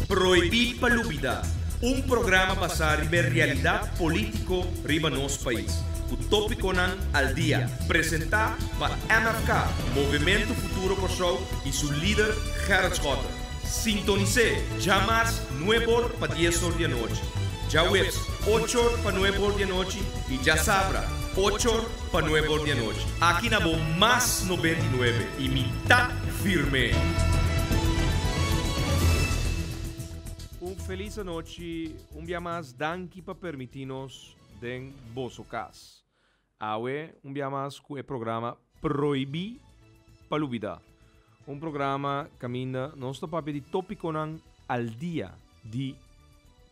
Prohibí pa Lubida, un programa basá riba e realidat polítiko riba nos pais, ku tópikonan al dia, presentá pa MFK, Movementu Futuro Kòrsou, i su lider Gerrit Schotte. Sintonis'é djamars nueb'or pa dies'or di anochi, djaweps och'or pa nueb'or di anochi i djasabra och'or pa nueb'or di anochi. Aki na bo Mas 99 i mi ta firme! Un felis anochi, un bia mas danki pa permiti nos den boso kas. Awe un bia mas ku e programa Prohibí pa Lubidá. Un programa kaminda nos ta papia di tópikonan al dia di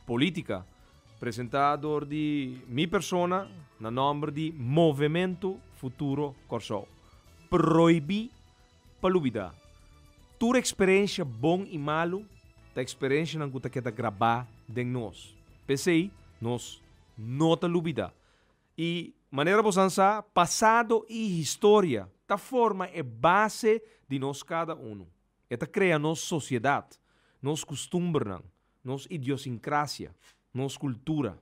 polítika, presentá dor di mi persona na nòmber di Movementu Futuro Kòrsou. Prohibí pa lubidá. Tur eksperensia bon i malu ta eksperensianan ku ta keda grabá den nos. P'esei nos no ta lubidá. I manera bosan sa, pasado i historia ta forma e base di nos kada unu. E ta krea nos sosiedat, nos kustumbernan, nos idiosinkrasia, nos kultura.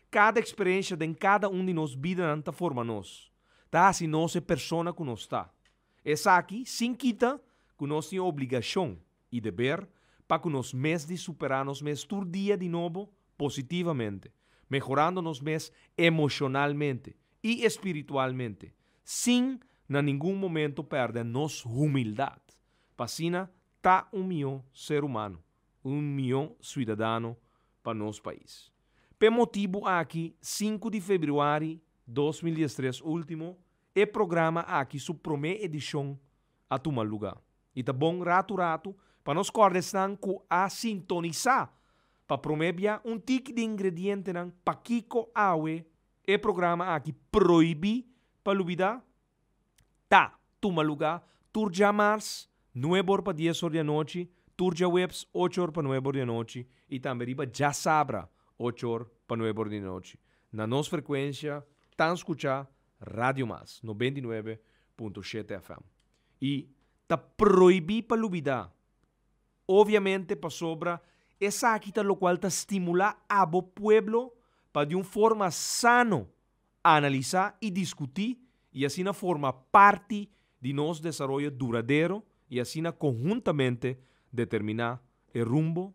Kada eksperensia den kada un di nos bidanan ta forma nos, ta hasi nos e persona ku nos ta. Esaki sin kita ku nos tin obligashon i deber pa ku nos mes di superá nos mes tur dia di nobo positivamente, mehorando nos mes emoshonalmente i espiritualmente, sin na ningun momento pèrdè nos humildat, pa asina ta un mihó ser humano, un mihó suidadano pa nos pais. P'e motibu aki, sinku di febrüari 2013 último, e programa aki su promé edishon a tuma lugá. I ta bon ratu ratu pa nos kòrda esnan ku a sintonisá pa promé bia un tiki di ingredientenan pakiko awe e programa aki Prohibí pa Lubidá ta tuma lugá tur djamars nuebe or pa dies or di anochi, tur djaweps ocho or pa nuebe or di anochi i tambe riba djasabra ocho or pa nuebe or di anochi na nos frekuensia tan skuchá Radio Mas 99.7 FM. I ta prohibí pa lubidá. Obviamente pasobra esaki ta lokual ta stimulá abo pueblo pa di un forma sano analisá i diskutí i asina forma parti di nos desaroyo duradero i asina konhuntamente determiná e rumbo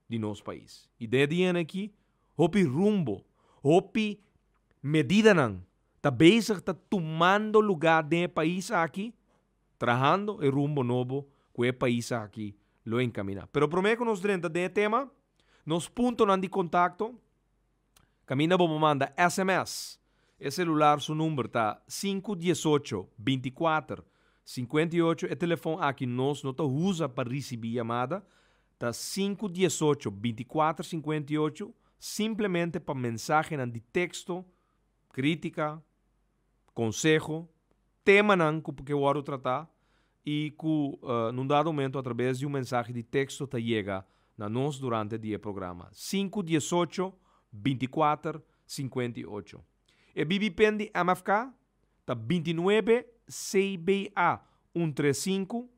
di nos pais. I den e dianan aki hopi rumbo, hopi medidanan ta bezig ta tumando lugá den e pais aki, trahando e rumbo nobo ku e pais aki lo enkaminá. Pero promé ku nos drenta den e tema, nos puntonan di kontakto, kaminda bo por manda sms, e selular su number ta sinku diesocho bintikuater 58, e telefòn aki nos no ta usa pa risibí yamada, ta sinku diesocho bintikuater 58, simplemente pa mensahenan di teksto, krítika, konseho, temanan ku por ke wòrdu tratá i ku na un dado momento atrabes di un mensahe di teksto ta yega na nos durante di e programa. Sinku diesocho 24 58. E BB-pen di MFK ta 29 CBA 135.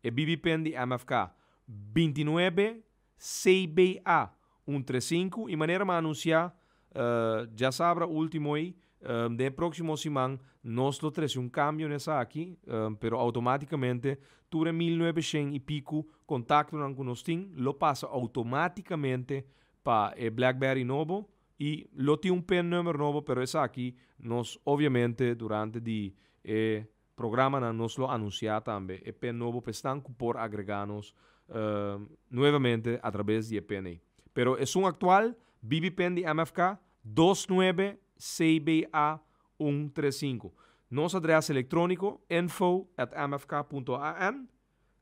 E BB-pen di MFK 29 CBA 135. I manera mi a anunsiá djasabra último ei, den e próksimo siman nos lo trese un kambio na esaki, pero outomátikamente tur e 1900 i piku kontaktonan ku nos tin lo pasa outomátikamente pa e BlackBerry nobo i lo tin un pin number nobo, pero esaki nos obviamente durante di e programanan nos lo anunsiá tambe e pin nobo pa esnan ku por agregá nos nuevamente atrabes di e pin ei. Pero esun aktual, BB pin di MFK, dos nuebe CBA un tres sinku. Nos adrès elektróniko, info at mfk punto an.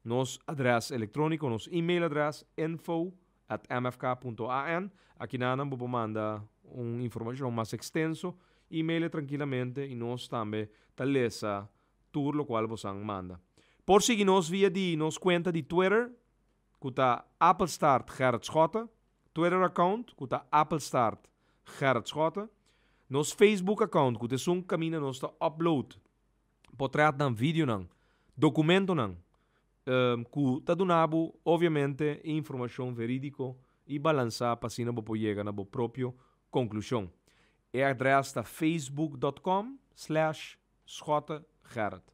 Nos adrès elektróniko, nos email adrès, info at mfk punto an. Akinanan bo por manda un informashon mas ekstenso, email e trankilamente i nos tambe ta lesa tur lokual bosan manda. Por sigui nos via di nos kuenta di Twitter ku ta Appelstart Gerrit Schotte, Twitter account ku ta Appelstart Gerrit Schotte, nos Facebook account ku ta esun kaminda nos ta upload potretnan, videonan, dokumentonan. Ku ta duna bo obviamente e informashon verídiko i balansá pa asina bo por yega na bo propio konklushon. E adrès ta facebook dot com slash schottegerrit.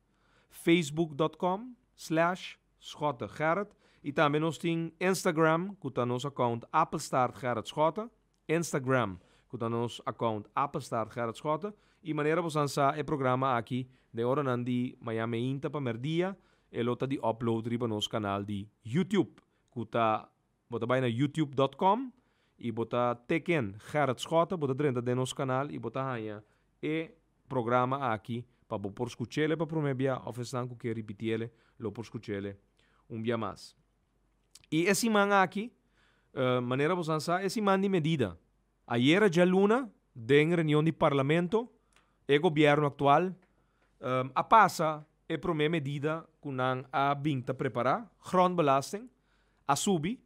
Facebook dot com slash schottegerrit. I tambe nos tin Instagram ku ta nos account apenstaart Gerrit Schotte. Instagram ku ta nos account apenstaart Gerrit Schotte. I manera bo san sa e programa aki den oranan di maña meinta pa merdia e lo ta di upload riba nos kanal di YouTube ku ta bo ta bai na youtube dot com i bo ta teken Gerrit Schotte bo ta drenta den nos kanal i bo ta haña e programa aki pa bo por skuch'ele pa promé bia òf esnan ku ke ripitiele lo por skuch'ele un bia mas. I e siman aki, manera bo san sa, e siman di medida. Ayera djaluna, den reunion di Parlamento, e gobièrnu aktual a pasa e promé medida ku nan a bin ta prepará, grondbelasting, a subi,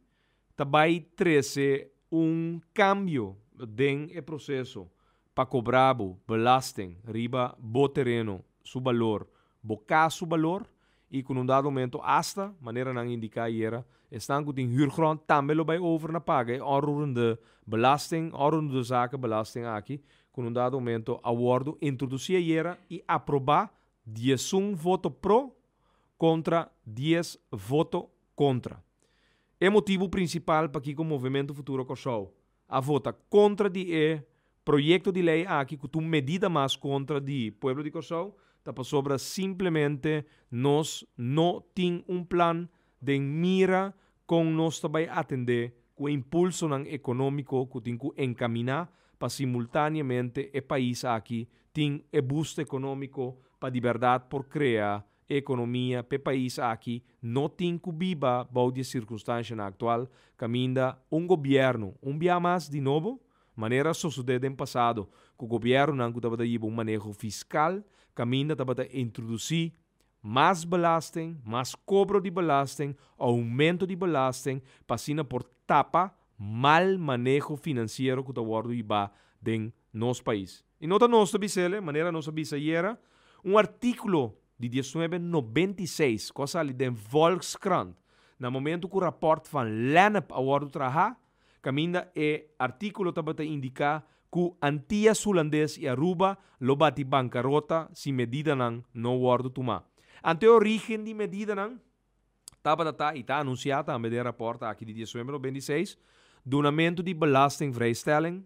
ta bai trese un kambio den e proseso pa kobra bo belasting riba bo tereno su balor, bo kas su balor i ku na un dado momento asta, manera nan indiká ayera, esnan ku tin huurgrond tambe lo bai over na paga e onroerende belasting, onroerende zaken belasting aki ku na un dado momento a wòrdu introdusí ayera i aprobá 11 voto pro kontra 10 voto kontra. E motibu prinsipal pakiko Movementu Futuro Kòrsou a vota kontra di e proyekto di lei aki ku ta un medida mas kontra di pueblo di Kòrsou ta pasobra simplemente nos no tin un plan den mira kon nos ta bai atendé ku e impulsonan ekonómiko ku tin ku enkaminá pa simultáneamente e pais aki tin e boost ekonómiko pa di bèrdat por krea E ekonomia p'e pais aki no tin ku biba bou di e sirkunstanshanan aktual kaminda un gobièrnu un bia mas di nobo, manera a sosodé den pasado ku gobièrnunan ku tabata yiba un maneho fiskal kaminda tabata introdusí mas belasting, mas kobro di belasting, oumento di belasting pa asina por tapa mal maneho finansiero ku ta wòrdu hibá den nos pais. I no ta nos ta bis'el, manera nos a bisa ayera, un artíkulo di 1996 ku a sali den Volkskrant na momentu ku rapòrt van Lennep a wòrdu trahá, kaminda e artíkulo tabata indiká ku Antias Hulandes i Aruba lo bati bankarota si medidanan no wòrdu tumá. Anto e orígen di medidanan tabata ta i ta anunsiá tambe den e rapòrt aki di 1996, dunamentu di belastingvrijstelling,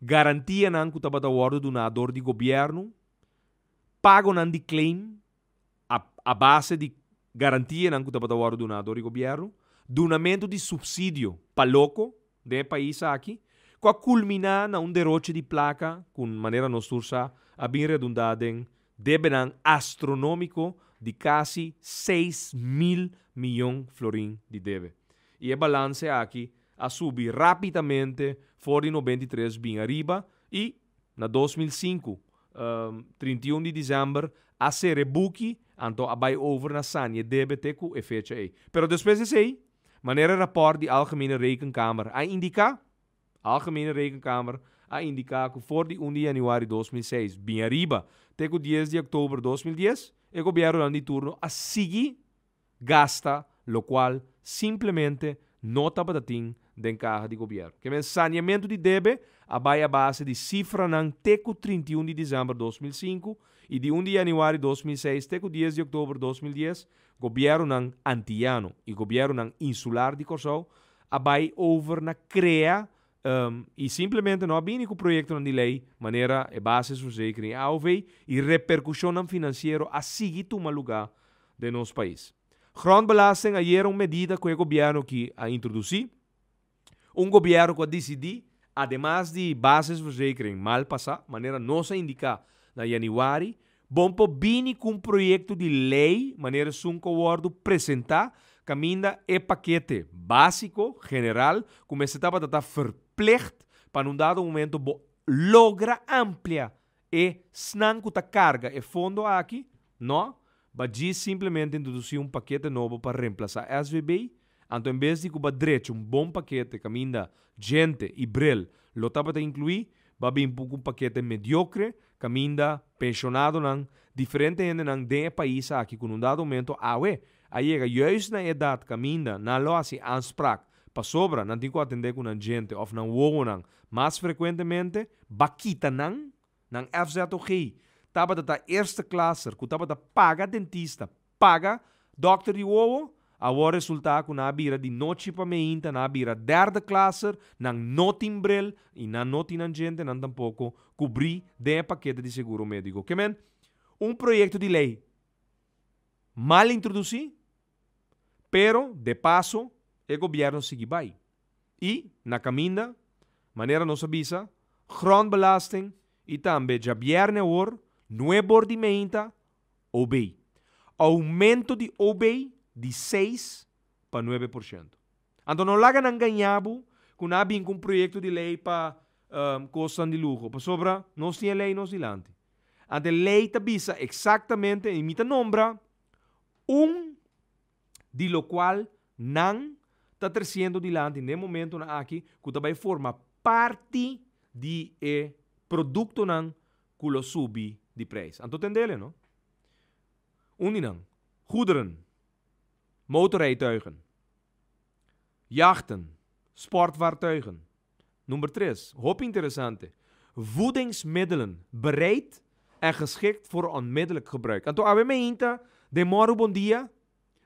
Garantianan ku tabata wòrdu duná dor di gobièrnu, pagonan di claim a a base di garantianan ku tabata wòrdu duná dor di gobièrnu, dunamentu di supsidio pa loko den e pais aki, ku a kulminá na un deroche di plaka ku, manera nos tur sa, a bin redundá den debenan astronómiko di kasi 6000 miyon florin di debe. I e balanse aki a subi rápidamente for di 93 bin ariba i na 2005, 31 di desèmber, a sera e buki, anto a bai over na sania debe te ku e fecha ei. Pero despues di esei, manera e rapòrt di Algemene Rekenkamer a indiká, Algemene Rekenkamer a indiká ku for di 1 di yanüari 2006 bin ariba te ku 10 di òktober 2010, e gobièrnunan di turno a sigui gasta lokual simplemente no tabata tin den kaha di gobièrnu. Ke men saneamentu di debe a bai a base di sifranan te ku 31 di desèmber 2005 i di 1 di yanüari 2006 te ku 10 di òktober 2010 gobièrnunan antiano i gobièrnunan insular di Kòrsou a bai over na krea i simplemente no a bini ku proyektonan di lei manera e basisverzekering, e AOV i reperkushonnan finansiero a sigui tuma lugá den nos pais. Grondbelasting ayera un medida ku e gobièrnu aki a introdusí, un gobièrnu ku a disidí ademas di basisverzekering mal pasá, manera nos a indiká na yanüari, bon por bini ku un proyekto di lei manera esun ku a wòrdu presentá kaminda e pakete básiko, general, ku mester tabata ta verplicht pa na un dado momento bo logra amplia e snan ku ta karga e fondo aki, no, ba djis simplemente introdusí un pakete nobo pa remplasá SVB, anto en bes di ku ba drecha un bon pakete kaminda djente i bril lo tabata inkluí, ba bin ku un pakete mediokre kaminda penshonadonan, diferente hendenan den e pais aki ku na un dado momento awe a yega juist na edat kaminda nan lo hasi aanspraak pasobra nan tin ku atendé ku nan djente òf nan wowonan mas frekuentemente, ba kita nan nan FZOG tabata ta eerste klasser ku tabata paga dentista, paga dòkter di wowo, awor resultá ku nan a bira di nochi pa meinta nan a bira derde klasser, nan no tin bril i nan no tin nan djentenan tampoko kubrí den e pakete di seguro médiko. Ke men, un proyekto di lei mal introdusí, pero de paso e gobièrnu sigui bai. I, na kaminda, manera nos a bisa, grondbelasting i tambe djabièrnè awor, nuebor di meinta, OB. Oumento di OB di seis pa 9%. Anto no laga nan gaña bo ku nan a bin ku un proyekto di lei pa kosnan di luho, pasobra nos tin e lei nos dilanti. Anto e lei ta bisa eksaktamente, i mi ta nombra un di lokual nan ta tresiendo dilanti den e momentonan aki ku ta bai forma parti di e produktonan ku lo subi di preis. Anto tendele no. Un di nan, goederen, motorrijtuigen, jachten, sportvaartuigen. Number tres, hopi interesante, voedingsmiddelen bereid en geschikt voor onmiddellijk gebruik. Anto awe meinta den Mòru Bon Dia,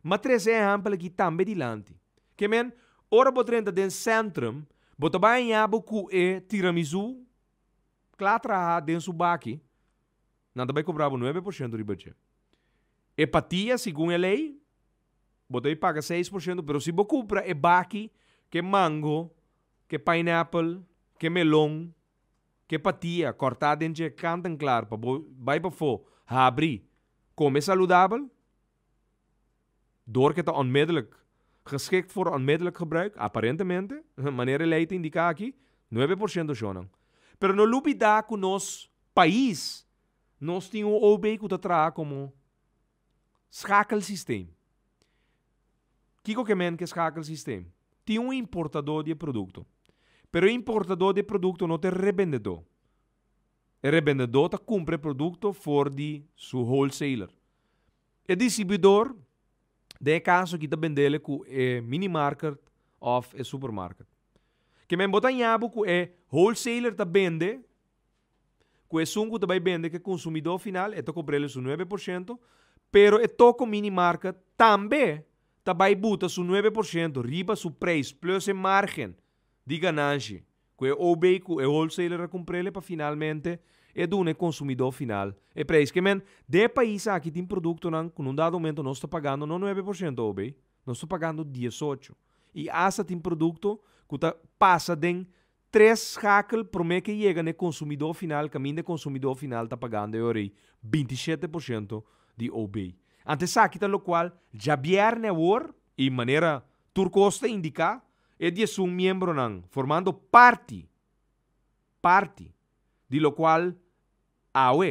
m'a trese e ehèmpel aki tambe dilanti. Ke men, ora bo drenta den sèntrum, bo ta bai haña bo ku e tiramisú kla traha den su baki, nan ta bai kobra bo 9% riba dje. E patia, segun e lei, bo ta bai paga 6%, pero si bo kumpra e baki ke mango, ke pineapple, ke melon, ke patia kòrtá den dje kant en klar pa bo bai pafó habri kome saludabel, dor ke ta onmiddellijk geschikt voor onmiddellijk gebruik, aparentemente, manera e lei ta indiká aki, 9% shonnan. Pero no lubidá ku nos pais nos tin un OB ku ta traha komo schakelsysteem. Kiko ke men ke schakelsysteem? Tin un importadó di e produkto, pero e importadó di e produkto no ta e rebendedó. E rebendedó ta kumpra e produkto for di su wholesaler. E distribuidor, den e kaso aki ta bendele ku e minimarket òf e supermarket. Ke men bo ta haña bo ku e wholesaler ta bende ku esun ku ta bai bende ku e konsumidó final, e ta kobr'el su 9%, pero e toko minimarket tambe ta bai buta su 9% riba su preis plus e margen di gananshi ku e OB ku e wholesaler a kumpr'el pa finalmente e duna e konsumidó final e preis. Ke men, den e pais aki tin produktonan ku na un dado momento nos ta pagando no 9% OB, nos ta pagando 18. I asta tin produkto ku ta pasa den tres schakel promé ke yega na e konsumidó final kaminda e konsumidó final ta pagando e ora ei 27% di OB. Anto esaki ta lokual djabièrnè awor i manera tur kos ta indiká e 11 miembronan formando parti parti di lokual awe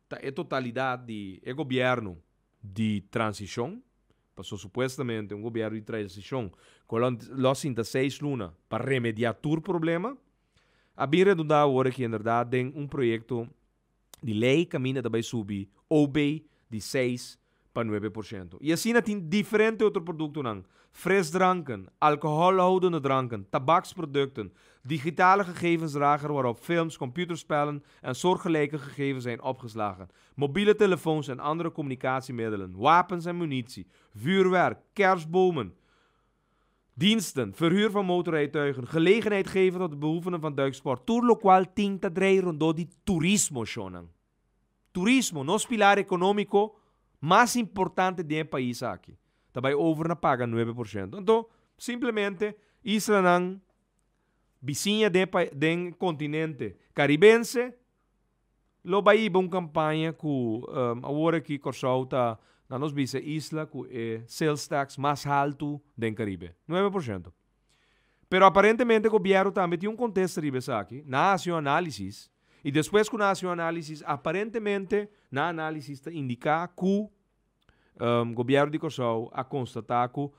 ta e totalidat di e gobièrnu di transishon, pasobra supuestamente un gobièrnu di transishon ku lo lo a sinta seis luna pa remediá tur problema, a bin redundá awor aki inderdat den un proyekto di lei kaminda ta bai subi OB di 6 pa 9%. I asina tin diferente otro produktonan, frisdranken, alkoholhoudende dranken, tabaksproducten, digitale gegevensdrager waarop films, computerspellen en soortgelijke gegevens zijn opgeslagen, mobiele telefoons en andere communicatiemiddelen, wapens en munitie, vuurwerk, kerstbomen, diensten, verhuur van motorrijtuigen, gelegenheid geven tot het beoefenen van duiksport, tur lokual tin ta drei rondó di turismo, shonnan. Turismo, nos pilar ekonómiko mas importante den e pais aki, ta bai over na paga 9%. Anto, simplemente, islanan bisiña den e den kontinente karibense lo bai hiba un kampaña ku awor aki Kòrsou ta na nos bisa isla ku e sales tax mas haltu den Karibe, 9%. Pero aparentemente gobièrnu tambe tin un kontesta riba esaki, nan a hasi un análisis i despues ku nan a hasi un análisis aparentemente nan análisis ta indiká ku gobièrnu di Kòrsou a konstatá ku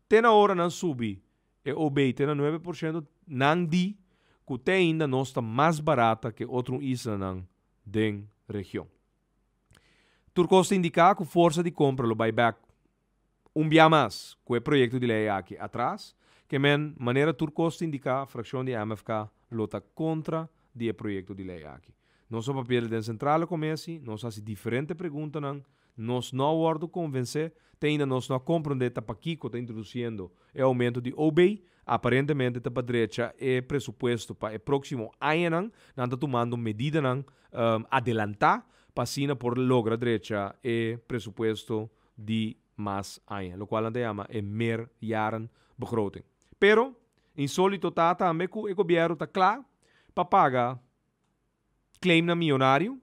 te na ora nan subi e OB te na 9%, nan di ku te ainda nos ta mas barata ke otro islanan den region. Tur kos ta indiká ku forsa di kompra lo bai bèk. Un bia mas ku e proyekto di lei aki atras, ke men manera tur kos ta indiká frakshon di MFK lo ta kontra di e proyekto di lei aki. Nos a papia den Sentrale Commissie, nos a hasi diferente preguntanan, nos no a wòrdu konvensé, te ainda nos no a komprondé ta pakiko ta introdusiendo e oumento di OB, aparentemente ta pa drecha e presupuesto pa e próksimo añanan, nan ta tumando medidanan adelantá pa asina por logra drecha e presupuesto di mas aña, lokual nan ta yama e meerjarenbegroting. Pero, insólito ta tambe ku e gobièrnu ta kla pa paga claimnan miyonario,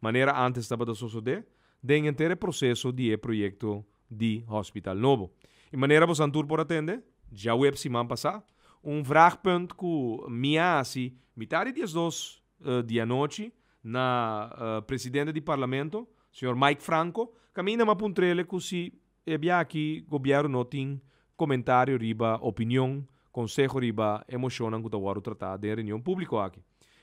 manera antes tabata sosodé, den henter e proseso di e proyekto di hospital nobo. I manera bosan tur por a tende, djaweps siman pasá, un vraagpunt ku mi a hasi mitar di diesdos di anochi na presidente di parlamento, señor Mike Franco, kaminda mi a puntr'ele ku si e bia aki gobièrnu no tin komentario riba opinion, konseho riba e moshonnan ku ta wòrdu tratá den reunion públiko aki.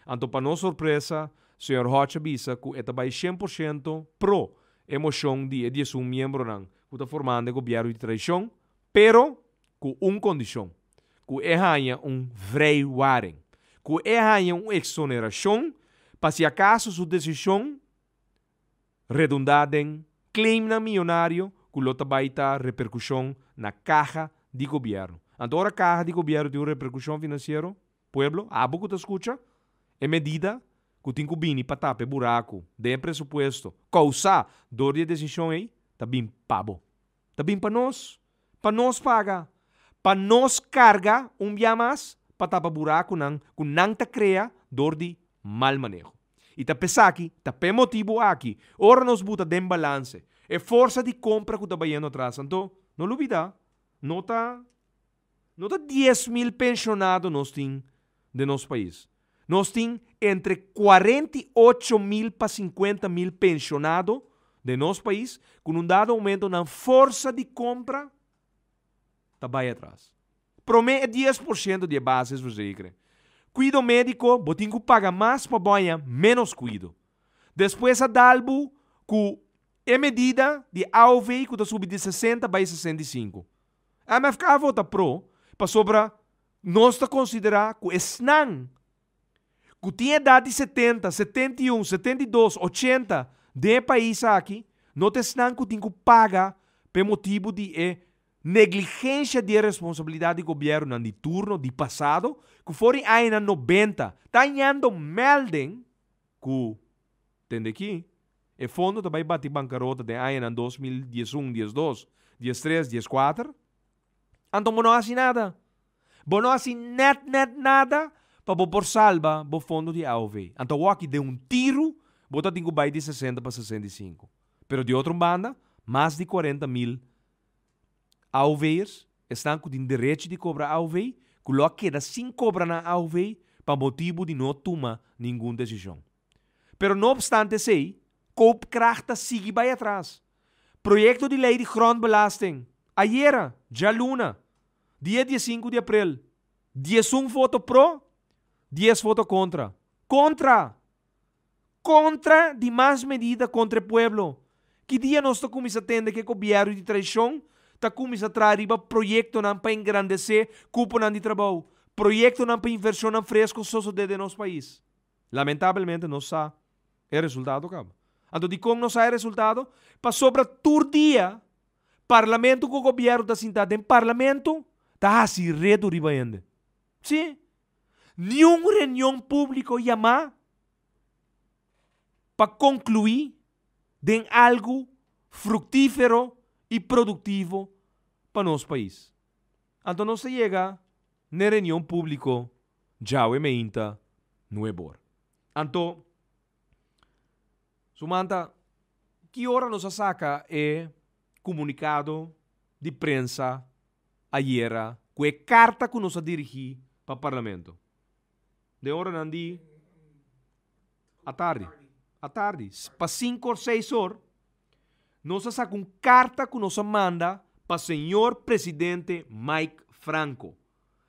Anto pa nos sorpresa, señor Hodge a bisa ku e ta bai 100% pro e moshon di e 11 miembronan ku ta formando e gobièrnu di traishon, pero ku un kondishon, ku e haña un vrijwaring, ku e haña un eksonerashon pa si akaso su desishon redundá den claimnan miyonario ku lo ta bai ta reperkushon na kaha di gobièrnu. Anto ora kaha di gobièrnu tin un reperkushon finansiero, pueblo, abo ku ta skucha, e medida ku tin ku bini pa tapa e buraku den e presupuesto kousá dor di e desishon ei ta bin pa bo. Ta bin pa nos, pa nos paga, pa nos karga un bia mas pa tapa burakunan ku nan ta krea dor di mal maneho. I ta p'esaki, ta p'e motibu aki, ora nos buta den balanse e forsa di kompra ku ta bayendo atras, anto no lubida, no ta no ta 10,000 penshonado nos tin den nos pais. Nos tin entre 48,000 pa 50,000 penshonado den nos pais ku na un dado momento nan forsa di kompra ta bai atras. Promé e 10% di e basisverzekering. Kuido médiko, bo tin ku paga mas pa bo haña ménos kuido. Despues a dal bo ku e medida di AOV ku ta subi di 60 bai 65. MFK a vota pro pasobra nos ta konsiderá ku esnan ku tin edat di 70, 71, 72, 80 den e pais aki no ta esnan ku tin ku paga pa e motibu di e negligensha di e responsabilidat di gobièrnunan di turno di pasado ku for di añanan 90 ta hañando melding ku tende aki e fondo ta bai bati bankarota den añanan 2011, 12, 13, 14. Anto bo no hasi nada. Bo no hasi nèt nèt nada pa bo por salba bo fondo di AOV. Anto awor aki den un tiru bo ta tin ku bai di 60 pa 65. Pero di otro banda, mas di 40,000 AOV'ers, esnan ku tin derecho di kobra AOV, ku lo a keda sin kobra nan AOV pa motibu di no tuma ningun desishon. Pero no opstante esei, koopkracht ta sigui bai atras. Proyekto di lei di grondbelasting, ayera, djaluna, dia 15 di aprel, 11 voto pro, 10 voto kontra. Kontra! Kontra di mas medida kontra e pueblo. Ki dia nos ta kuminsá tende ku e gobièrnu di traishon ta kuminsá traha riba proyektonan pa engrandesé kuponan di trabou, proyektonan pa invershonnan fresko sosodé den nos pais? Lamentabelmente nos sa e resultado kaba. Anto dikon nos sa e resultado? Pasobra tur dia parlamento ku gobièrnu ta sintá den parlamento ta hasi redu riba hende. Sí. Niun reunion públiko yamá pa konkluí den algu fruktífero i produktivo pa nos pais. Anto nos ta yega n'e reunion públiko djawe meinta nuebor. Anto, Sumanta, ki ora nos a saka e komunikado di prensa ayera ku e karta ku nos a dirigí pa parlamento? Den oranan di atardi. Atardi. Pa 5 or 6 or, nos a saka un karta ku nos a manda pa señor presidente Mike Franco.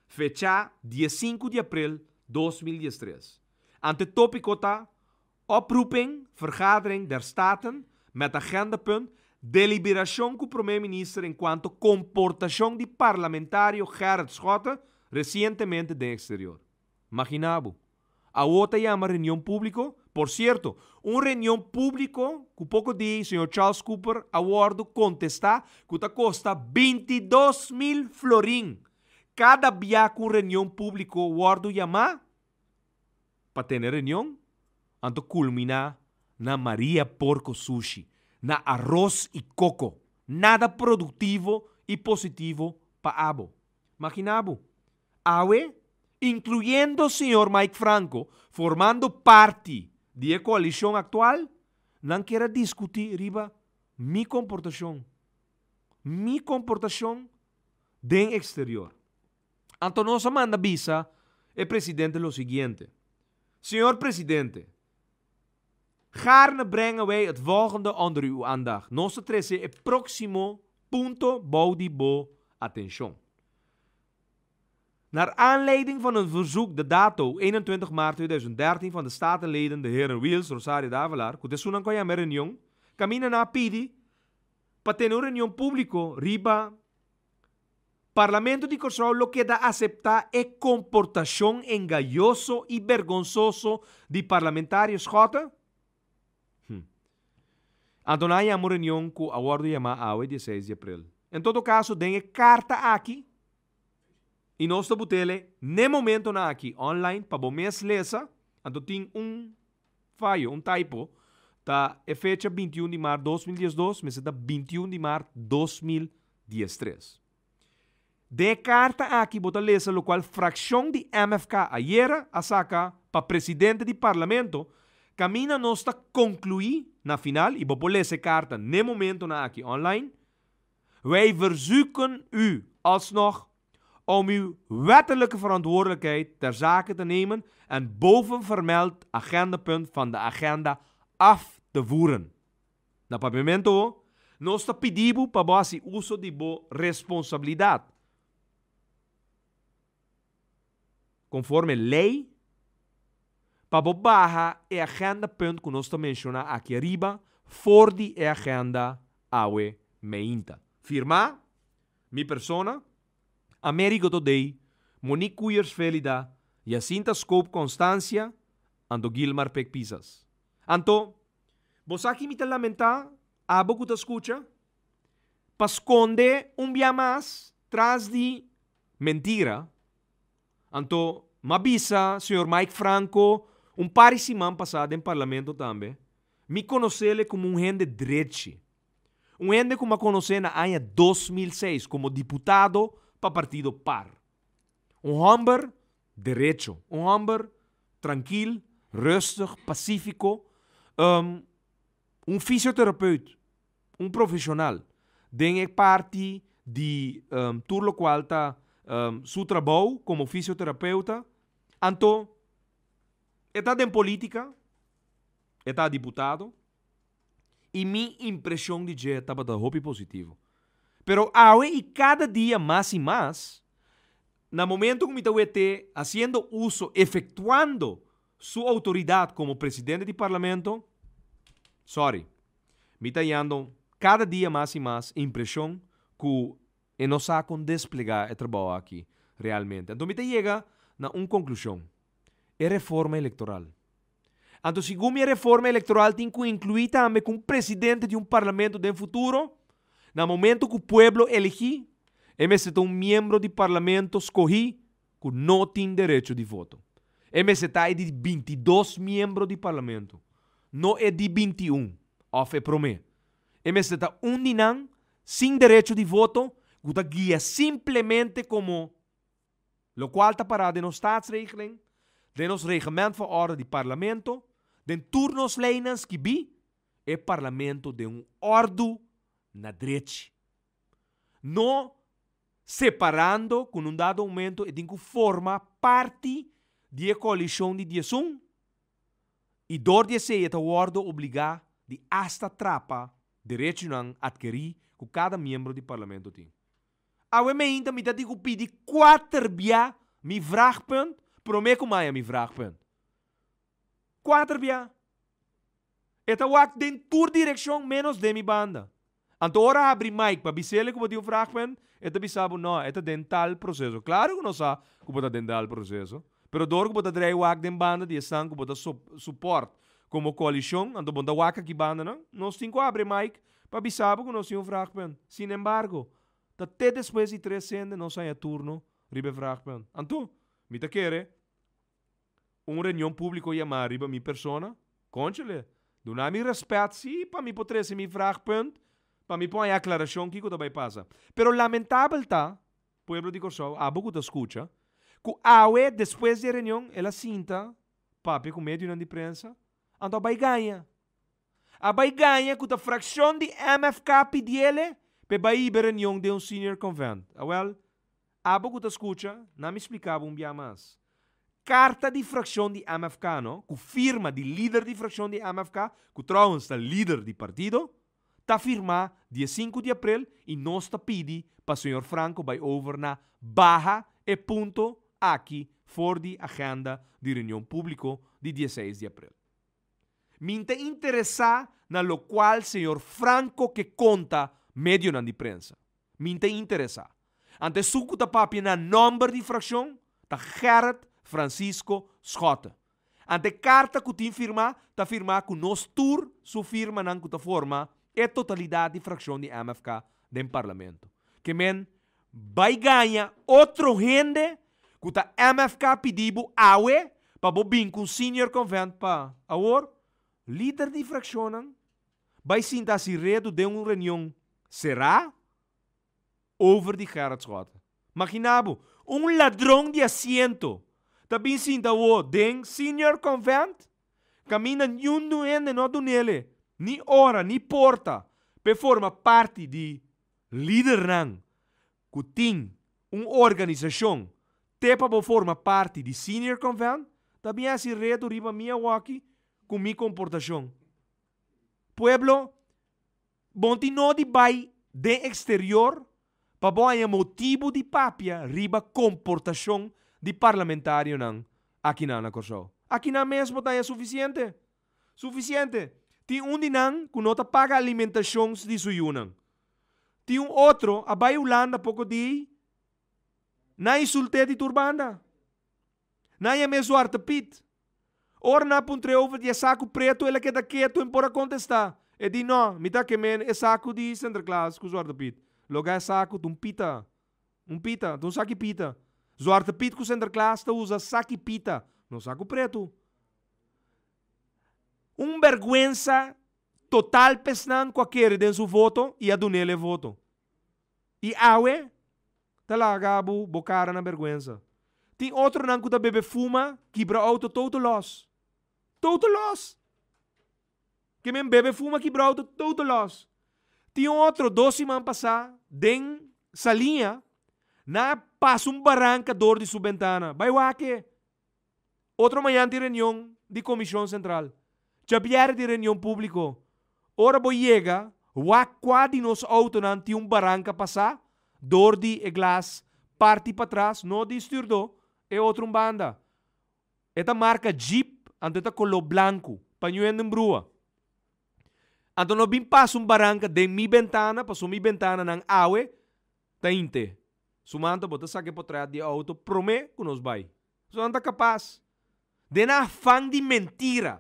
Fechá 15 di aprel 2013. Anto e tópiko ta Oproeping vergadering der Staten met agendapunt. Deliberashon ku Promé Minister enkuanto komportashon di parlamentario Gerrit Schotte resientemente den eksterior. Maginá bo. Awor ta yama reunion públiko? Por sierto, un reunion públiko ku poko di señor Charles Cooper a wòrdu kontestá ku ta kosta 22.000 florin kada bia ku un reunion públiko wòrdu yamá pa tene reunion, anto kulminá na Maria Porco Sushi, na aros i koko. Nada produktivo i positivo pa abo. Maginá bo. Awe, inkluyendo señor Mike Franco, formando parti di e koalishon aktual, nan kier a diskutí riba mi komportashon. Mi komportashon den eksterior. Anto nos a manda bisa e presidente lo siguiente, Señor presidente, gaarne brengen wij het volgende onder uw aandacht. Nos ta trese e próksimo punto bou di bo atenshon. Naar aanleiding van een verzoek de dato 21 maart 2013 van de Statenleden de heren Wiels, Rosario Davelaar, ku ta esunnan ku a yama e reunion, kaminda nan a pidi pa tene un reunion públiko riba Parlamento di Kòrsou lo keda aseptá e komportashon engañoso i bergonsoso di parlamentario Schotte? Hm. Anto nan a yama un reunion ku a wòrdu yamá awe dieseis di aprel. En todo kaso den e karta aki, i nos ta but'ele n'e momentonan aki online pa bo mes lesa, anto tin un fayo, un typo, ta e fecha 21 di mart 2012 mester ta 21 di mart 2013. Den e karta aki bo ta lesa lokual frakshon di MFK ayera a saka pa presidente di parlamento kaminda nos ta konkluí na final, i bo por lesa e karta n'e momentonan aki online, Wij verzoeken u alsnog om uw wettelijke verantwoordelijkheid ter zake te nemen en bovenvermeld agendapunt van de agenda af te voeren. Na Papiamento, nos ta pidi bo pa bo hasi uso di bo responsabilidat konforme lei pa bo baha e agendapunt ku nos ta menshoná aki ariba for di e agenda awe meinta. Firmá, Mi persona, Amerigo Todey, Monique Koeyers Felida, Jacinta Scope Constancia, anto Gilmar Pek Pisas. Anto, bo sa ki mi ta lamentá, abo ku ta skucha? Pa skonde un bia mas tras di mentira. Anto, m'a bisa señor Mike Franco un par di siman pasá den Parlamento tambe, mi konos'ele komo un hende drechi. Un hende ku m'a konosé na aña 2006 komo diputado pa partido par. Un hòmber derecho, un hòmber trankil, rustig, pasífiko, un fisioterapeut, un profeshonal den e parti di tur lokual ta su trabou komo fisioterapeuta. Anto e ta den polítika, e ta diputado i mi impreshon di dje tabata hopi positivo. Pero awe i kada dia mas i mas, na momento ku mi ta wete hasiendo uso, efektuando su outoridat komo presidente di parlamento, sorry, mi ta hañando kada dia mas i mas impreshon ku e no sa kon desplegá e trabou aki realmente. Anto mi ta yega na un konklushon, e reforma elektoral. Anto segun mi e reforma elektoral tin ku inkluí tambe ku un presidente di un parlamento den futuro, na momento ku pueblo eligí, e mester ta un miembro di parlamento skohí ku no tin derecho di voto. E mester ta e di 22 miembro di parlamento, no e di 21 òf e promé. E mester ta un di nan sin derecho di voto ku ta guia simplemente komo lokual ta pará den nos Staatsregeling, den nos Reglement van Orde di Parlamento, den tur nos leinan skibí, e parlamento den un òrdu na drechi. No separando ku nun dado momento e tin ku forma parti di e koalishon di 11 i dor di esei e ta wòrdu obligá di asta trapa derechonan atkerí ku kada miembro di parlamento tin. Awe meinta mi ta tin ku pidi kuater bia mi vraagpunt promé ku maya mi vraagpunt. Kuater bia. E ta wak den tur direkshon ménos den mi banda. Anto ora habri mic pa bis'ele ku bo tin un vraagpunt, e ta bisa bo, no, e ta den tal proseso. Klaro ku nos sa ku bo ta den tal proseso, pero dor ku bo ta drei wak den banda di esnan ku bo ta support komo koalishon, anto bo no ta wak aki bandanan. Nos tin ku habri mic pa bisa bo ku nos tin un vraagpunt. Sinembargo, ta te despues di tres sende nos haña turno riba e vraagpunt. Anto, mi ta kere un reunion públiko yamá riba mi persona? Kónchale, duna mi rèspèt sí pa mi por trese mi vraagpunt, pa mi por haña aklarashon kiko ta bai pasa. Pero lamentabel ta, pueblo di Kòrsou, abo ku ta skucha, ku awe despues di e reunion el a sinta papia ku medionan di prensa, anto a bai gaña. A bai gaña ku ta frakshon di MFK pidiele p'e bai hiba e reunion den un senior convent. Awèl, abo ku ta skucha, na mi splika bo un bia mas. Karta di frakshon di MFK, no, ku firma di lider di frakshon di MFK, ku trouwens ta lider di partido, ta firmá di e sinku di aprel i nos ta pidi pa señor Franco bai over na baha e punto aki for di agenda di reunion públiko di dieseis di aprel. Min ta interesá na lokual señor Franco ke konta medionan di prensa. Min ta interesá. Anto esun ku ta papia na nòmber di frakshon ta Gerrit Francisco Schotte. Anto e karta ku tin firmá ta firmá ku nos tur su firmanan ku ta forma e totalidat di frakshon di MFK den parlamento. Ke men Bai gaña otro hende ku ta MFK pidi bo awe pa bo bin ku un senior convent pa awor lider di frakshonnan bai sinta hasi redu den un reunion será over di Gerrit Schotten. Magina bo, un ladron di asiento ta bin sinta awo den senior convent kaminda niun hende no a dunele ni ora ni porta p'e forma parti di Lidernan ku tin un organisashon te pa bo forma parti di Senior Convent ta bin hasi reto riba mi awoki ku mi komportashon. Pueblo, bon tin no di bai den eksterior pa bo haña motibu di papia riba komportashon di parlamentarionan akinan na Kòrsou. Akinan mes bo ta haña sufisiente. Sufisiente. Tin un di nan ku no ta paga alimentashon di su yunan. Tin un otro a bai Hulanda poko di nan insult'é di tur banda. Nan yam'é Zwarte Piet. Ora nan a puntr'é over di e saku pretu el a keda ketu en por a kontestá. E di no, mi ta kemen e saku di Sinterklaas ku Zwarte Piet. Loga e saku ta un pita. Un pita, ta un saki pita. Zwarte Piet ku Sinterklaas ta usa saki pita, no saku pretu. Un bergwensa total p'esnan ku a kere den su voto i a dun'el e voto. I awe ta laga bo bo kara na bergwensa. Tin otronan ku ta bebe fuma kibra outo total loss. Total loss! Ke men bebe fuma kibra outo total loss. Tin un otro dos siman pasá den Saliña nan a pasa un baranka dor di su bentana. Bai wak e! Otro mañan tin reunion di Komishon Sentral. Djabièrè tin reunion públiko. Ora bo yega, wak kua di nos outonan tin un baranka pasá dor di e glas parti patras, no di stürdó, e otro un banda. E ta marka Jeep, anto e ta koló blanku, pañuendo en brua. Anto no bin pasa un baranka den mi bentana, pasobra mi bentananan awe ta inte. Su manta bo ta saka e potret di e outo promé ku nos bai. Pasobra nan ta kapas. Den nan afan di mentira,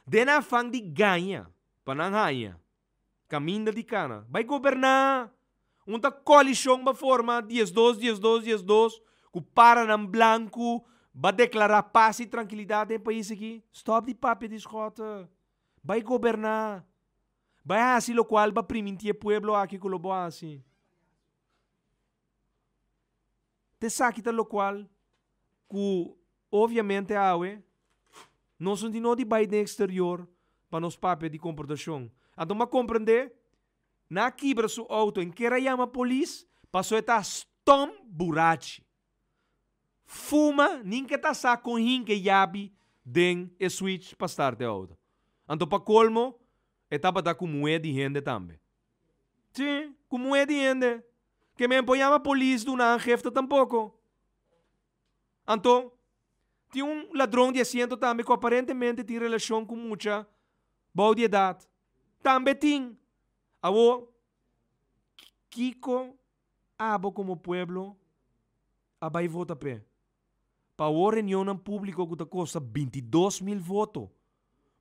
den nan afan di gaña pa nan haña kaminda di kana, bai goberná. Un ta koalishon ba forma diesdos, diesdos, diesdos ku paranan blanku ba deklará pas i trankilidat den e pais aki. Stòp di papia di skòte. Bai goberná. Bai hasi lokual ba primintí e pueblo aki ku lo bo hasi. Ta esaki ta lokual ku obviamente awe nos no tin no di bai den eksterior pa nos papia di komportashon. Anto mi a komprendé nan a kibra su outo en ker a yama polis pasobra e ta stom burachi. Fuma nin ke ta sa kon hinka e yabi den e switch pa start e outo. Anto pa kolmo e tabata ku muhé di hende tambe. Sí, ku muhé di hende. Ke men por yama polis duna aangifte tampoko. Anto, tin un ladron di asiento tambe ku aparentemente tin relashon ku mucha bou di edat. Tambe tin. Awor, kiko abo komo pueblo a bai vota p'e? Pa awor reunionnan públiko ku ta kosta 22.000 voto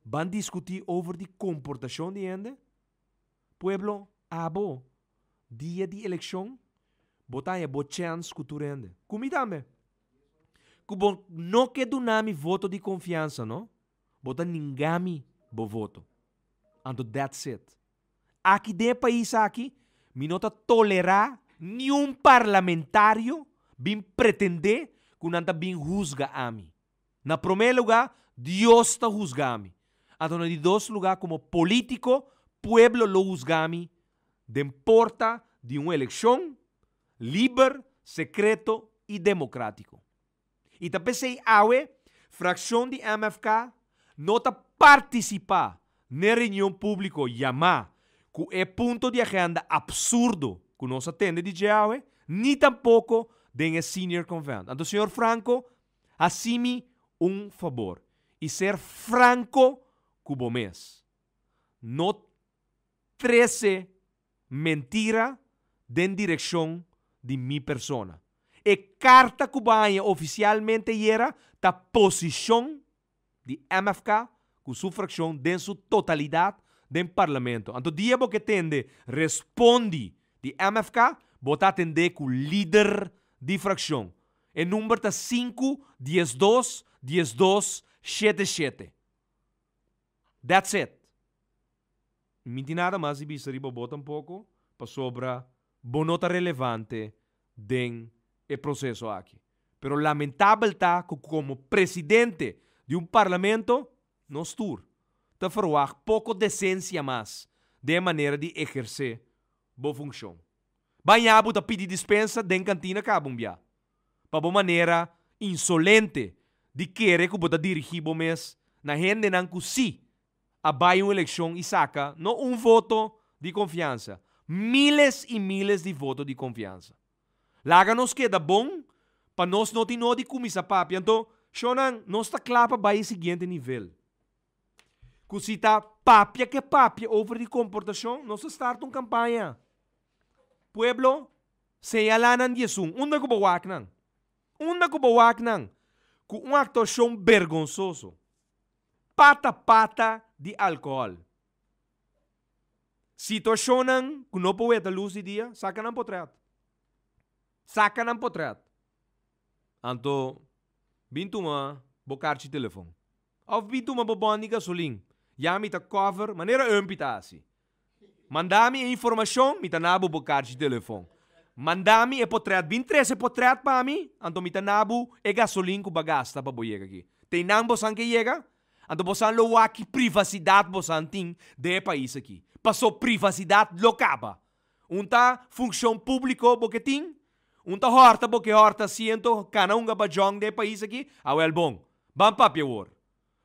ban diskutí over di komportashon di hende? Pueblo, abo, dia di elekshon bo ta haña bo chèns ku tur hende. Ku mi tambe. Ku bo no ke duna mi voto di konfiansa, no? Bo ta ninga mi bo voto. Anto that's it. Aki den e pais aki mi no ta tolerá niun parlamentario bin pretendé ku nan ta bin husga ami. Na promé lugá, Dios ta husga mi. Anto na di dos lugá, komo polítiko, pueblo lo husga mi den porta di un elekshon liber, sekreto i demokrátiko. I ta p'esei awe frakshon di MFK no ta partisipá n'e reunion públiko yamá ku e punto di agenda absurdo ku nos a tende di dje awe, ni tampoko den e Senior Convent. Anto señor Franco, hasi mi un fabor i ser franko ku bo mes. No trese mentira den direkshon di mi persona. E karta ku bo a haña ofisialmente yera ta posishon di MFK ku su frakshon den su totalidat den Parlamento. Anto dia bo ke tende respondi di MFK, bo ta atendé ku lider di frakshon. E number ta sinku 12 12 shete shete. That's it. Mi tin nada mas di bisa riba bo tampoko, pasobra bo no ta relevante den e proseso aki. Pero lamentabel ta ku komo presidente di un parlamento, nos tur ta ferwagt poko desensia mas den e manera di ehersé bo funshon. Baña bo ta pidi dispensa den kantina kaba un bia, pa bo manera insolente di kere ku bo ta dirigí bo mes na hendenan ku sí a bai un elekshon i saka no un voto di konfiansa, miles i miles di voto di konfiansa. Laga nos keda bon pa nos no tin nodi kuminsá papia. Anto, shownan, nos ta kla pa bai e siguiente nivel. Ku si ta papia ke papia over di komportashon, nos ta start un kampaña. Pueblo, señalá nan di esun. Unda ku bo wak nan? Unda ku bo wak nan? Ku un aktuashon bergonsoso. Pata pata di alkohòl. Situashonnan ku no por weta lus di dia, saka nan potrèt. Saka nan potrèt. Anto, bin tuma bo karchi telefòn. Òf bin tuma bo bòn di gasolin. Ya mi ta kòver manera Umpy ta hasi. Manda mi e informashon, mi ta na bo bo karchi telefòn. Manda mi e potrèt, bin trese potrèt pa mi, anto mi ta na bo e gasolin ku bo a gasta pa bo yega aki. Te einan bosan ke yega? Anto bosan lo wak ki privasidat bosan tin den e pais aki. Paso privasidat lo kaba. Un ta funkshon públiko bo ke tin, un ta hòrta bo ke hòrta asiento kana hunga bajòn den e pais aki, awèl bon, ban papia awor.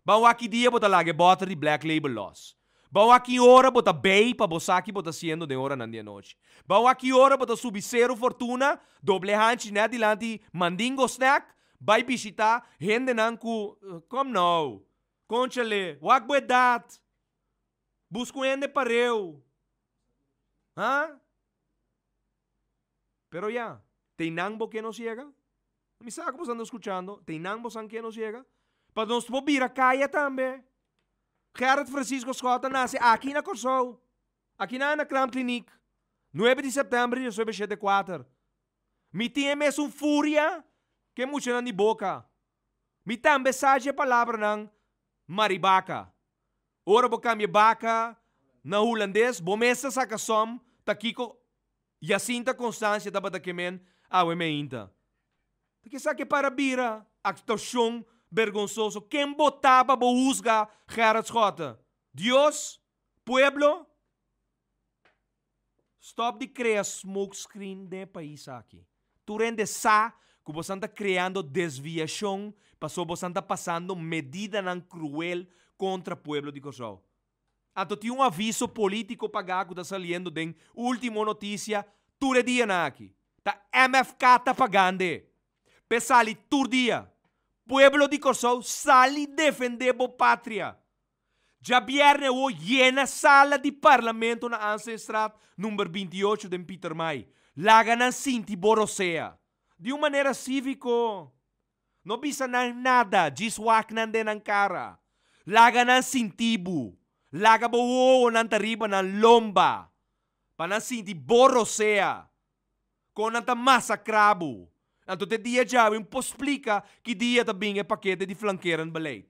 Ban wak ki dia bo ta laga e bòter di Black Label lòs. Ban wak ki ora bo ta bei pa bo sa ki bo ta hasiendo den oranan di anochi. Ban wak ki ora bo ta subi Seru Fortuna, doble hanchi nèt dilanti Mandingo Snack, bai bishitá hendenan ku, Kom nou, konchale, wak bo edat. Buska un hende pareu. Ha? Pero ya, teinan bo ke nos yega? Mi sa ku boso anda skuchando, te einan bosan ke nos yega? Pa nos por bira kaya tambe. Gerrit Francisco Schotte a nase aki na Kòrsou, aki na Anakram Kliniek, nuebe di sèptèmber di 1974. Mi tin e mesun furia ku e muchanan di Boka. Mi tambe sa dje palabranan maribaka. Ora bo kambia baka na hulandes, bo mes ta saka sòm ta kiko Jacinta Constancia tabata ke men awe meinta. Ta ke sa ke para bira actuacion bergonsoso. Ken bo ta pa bo huzga Gerrit Schotte? Dios? Pueblo? Stop di crea smoke screen den e pais aki. Tur hende sa cu bosan ta creando desviacion paso bosan ta pasando medidanan cruel contra pueblo di Corsou. Anto tin un aviso politico pagá cu ta saliendo den Ultimo Noticia tur e dianan aki. Ta MFK ta pagand'e p'e sali tur dia. Pueblo di Corsou sali defende bo patria. Djabièrnè awor yena sala di parlamento na Ansenstraat number 28 den Pietermaai. Laga nan sinti bo rosea. Di un manera síviko. No bisa nan nada, djis wak nan den nan kara. Laga nan sinti bo. Laga bo wowonan ta riba nan lomba. Pa nan sinti bo rosea. Kon nan ta masakrá bo. Anto te dia djawe un por splika ki dia ta bin e pakete di flankerend beleid.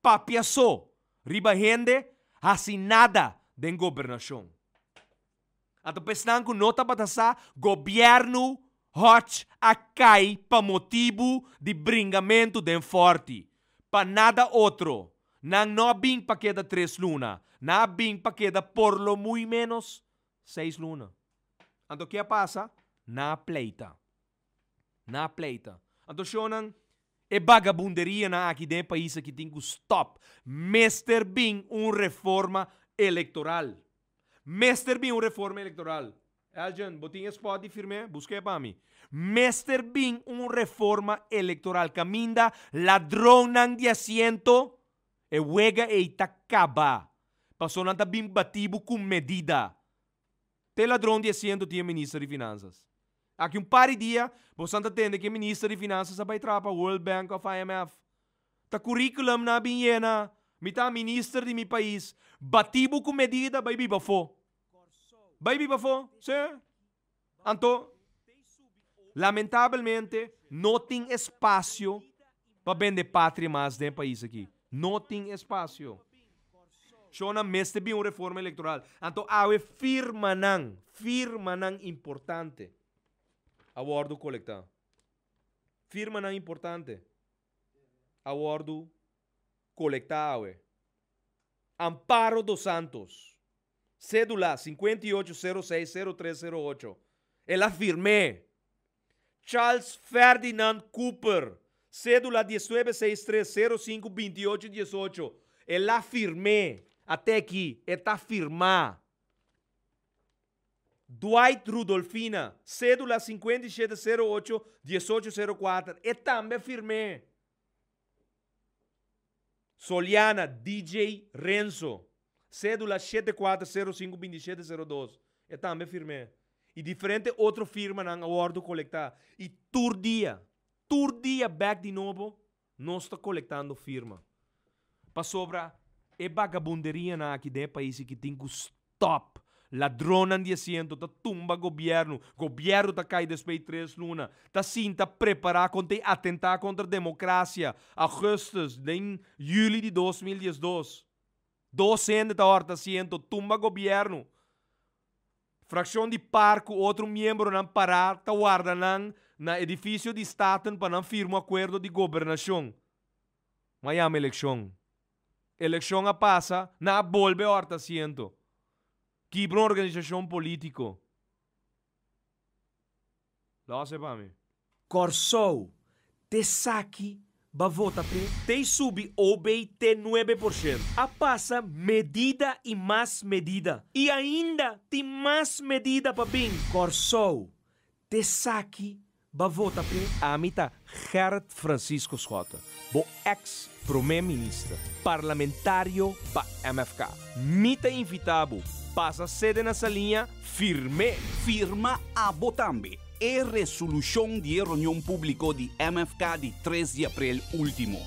Papia so riba hende hasi nada den gobernashon. Anto pa esnan ku no tabata sa, gobièrnu Hodge a kai pa motibu di bringamentu den Fòrti. Pa nada otro. Nan no a bin pa keda tres luna. Nan a bin pa keda por lo muy ménos seis luna. Anto ke a pasa? Nan a pleita. Nan a pleita. Anto shonnan, e bagabunderianan aki den e pais aki tin ku stòp. Mester bin un reforma elektoral. Mester bin un reforma elektoral. Elgin, bo tin e spot di firm'é? Busk'é pa mi. Mester bin un reforma elektoral kaminda ladronnan di asiento, e wega ei ta kaba. Paso nan ta bin bati bo ku medida. Te ladron di asiento tin e minister di finansas. Aki un par di dia, bosan ta tende ku e minister di finansas a bai traha pa World Bank òf IMF. Ta curriculum nan a bin yena. Mi ta minister di mi pais. Bati bo cu medida bay biba afo. Bay biba afo, si. Anto, lamentabelmente no tin espacio pa bende patria mas den e pais aki. No tin espacio. Shona mester bin un reforma electoral. Anto awe firmanan, firmanan importante a wordo colecta. Firmanan importante. A wòrdu kolektá awe. Amparo dos Santos, sédula 58060308, el a firm'é. Charles Ferdinand Cooper, sédula 1963052818, el a firm'é. Ate aki, e ta firmá. Dwight Rudolfina, sédula 57 08 18 04, e tambe a firm'é. Soliana DJ Renzo, sédula 74 05 27 02, e tambe a firm'é. I diferente otro firmanan a wòrdu kolektá. I tur dia, tur dia bèk di nobo, nos ta kolektando firma. Pasobra e bagabunderianan aki den e pais aki tin ku stòp. Ladronnan di asiento ta tumba gobièrnu, gobièrnu ta kai despues di tres luna, ta sinta prepará kon ta atentá kontra demokrasia, augustus den yüli di 2012. Dos hende ta hòrta asiento, tumba gobièrnu. Frakshon di par ku otro miembronan pará ta warda nan na edifisio di Staten pa nan firma un akuerdo di gobernashon. M'a yama elekshon. Elekshon a pasa, nan a bolbe hòrta asiento. Kibra un organisashon polítiko. Lòs e pa mi. Kòrsou, t'esaki ba vota p'e? T'ei subi OB te 9%. A pasa medida i mas medida. I ainda tin mas medida pa bin. Kòrsou, t'esaki ba vota p'e? Ami ta Gerrit Francisco Schotte, bo ex prome minister, parlamentario pa MFK. Mi ta invita bo pasa sede na Saliña firm'é. Firma abo tambe e resolushon di e reunion públiko di MFK di 3 di aprel último.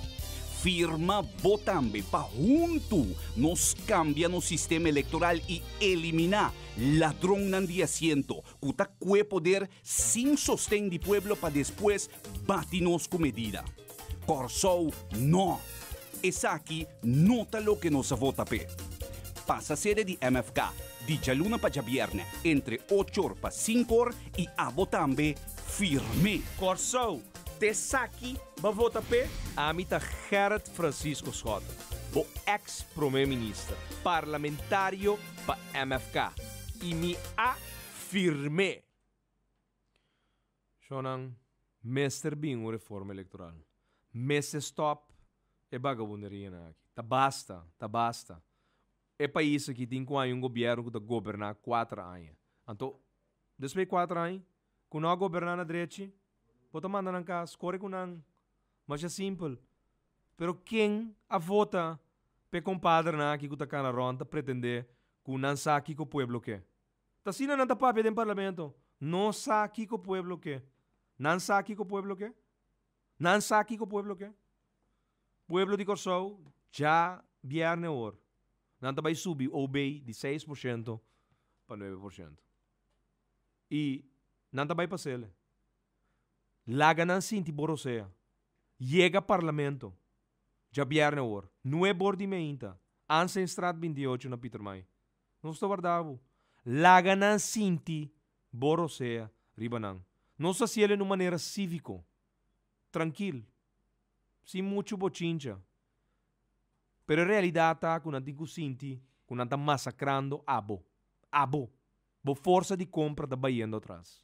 Firma bo tambe pa huntu nos kambia nos sistema elektoral i eliminá ladronnan di asiento ku ta kue poder sin sosten di pueblo pa despues bati nos ku medida. Kòrsou no! Esaki no ta loke nos a vota p'e. Pasa sede di MFK di djaluna pa djabièrnè entre ocho or pa sinku or i abo tambe firm'é! Kòrsou, t'esaki bo a vota p'e? Ami ta Gerrit Francisco Schotte, bo eks prome minister, parlamentario pa MFK i mi a firm'é! Shonnan, mester bin un reforma electoral. Mester stop e bagabunderianan aki. Ta basta, ta basta. E pais aki tin cu haña un gobierno cu ta goberna cuater aña. Anto, despues di cuater aña, cu no a goberna na drechi, bo ta manda nan cas, core cu nan. Masha simpel. Pero ken a vota? P'e kompadrenan aki ku ta kana rònt ta pretendé ku nan sa kiko pueblo ke. Ta asina nan ta papia den parlamento, Nos sa kiko pueblo ke. Nan sa kiko pueblo ke? Nan sa kiko pueblo ke? Pueblo di Kòrsou dja bièrnè awor nan ta bai subi OB di 6% pa 9%. I nan ta bai pas'el. Laga nan sinti bo rosea. Yega parlamento djabièrnè awor, nueb'or di meinta, Ansenstraat 28 na Pietermaai. Nos ta warda bo. Laga nan sinti bo rosea riba nan. Nos ta hasiel en un manera síviko, trankil, sin muchu bochincha. Pero e realidat ta ku nan tin ku sinti ku nan ta masakrando abo. Abo. Bo forsa di kompra ta bayendo atras.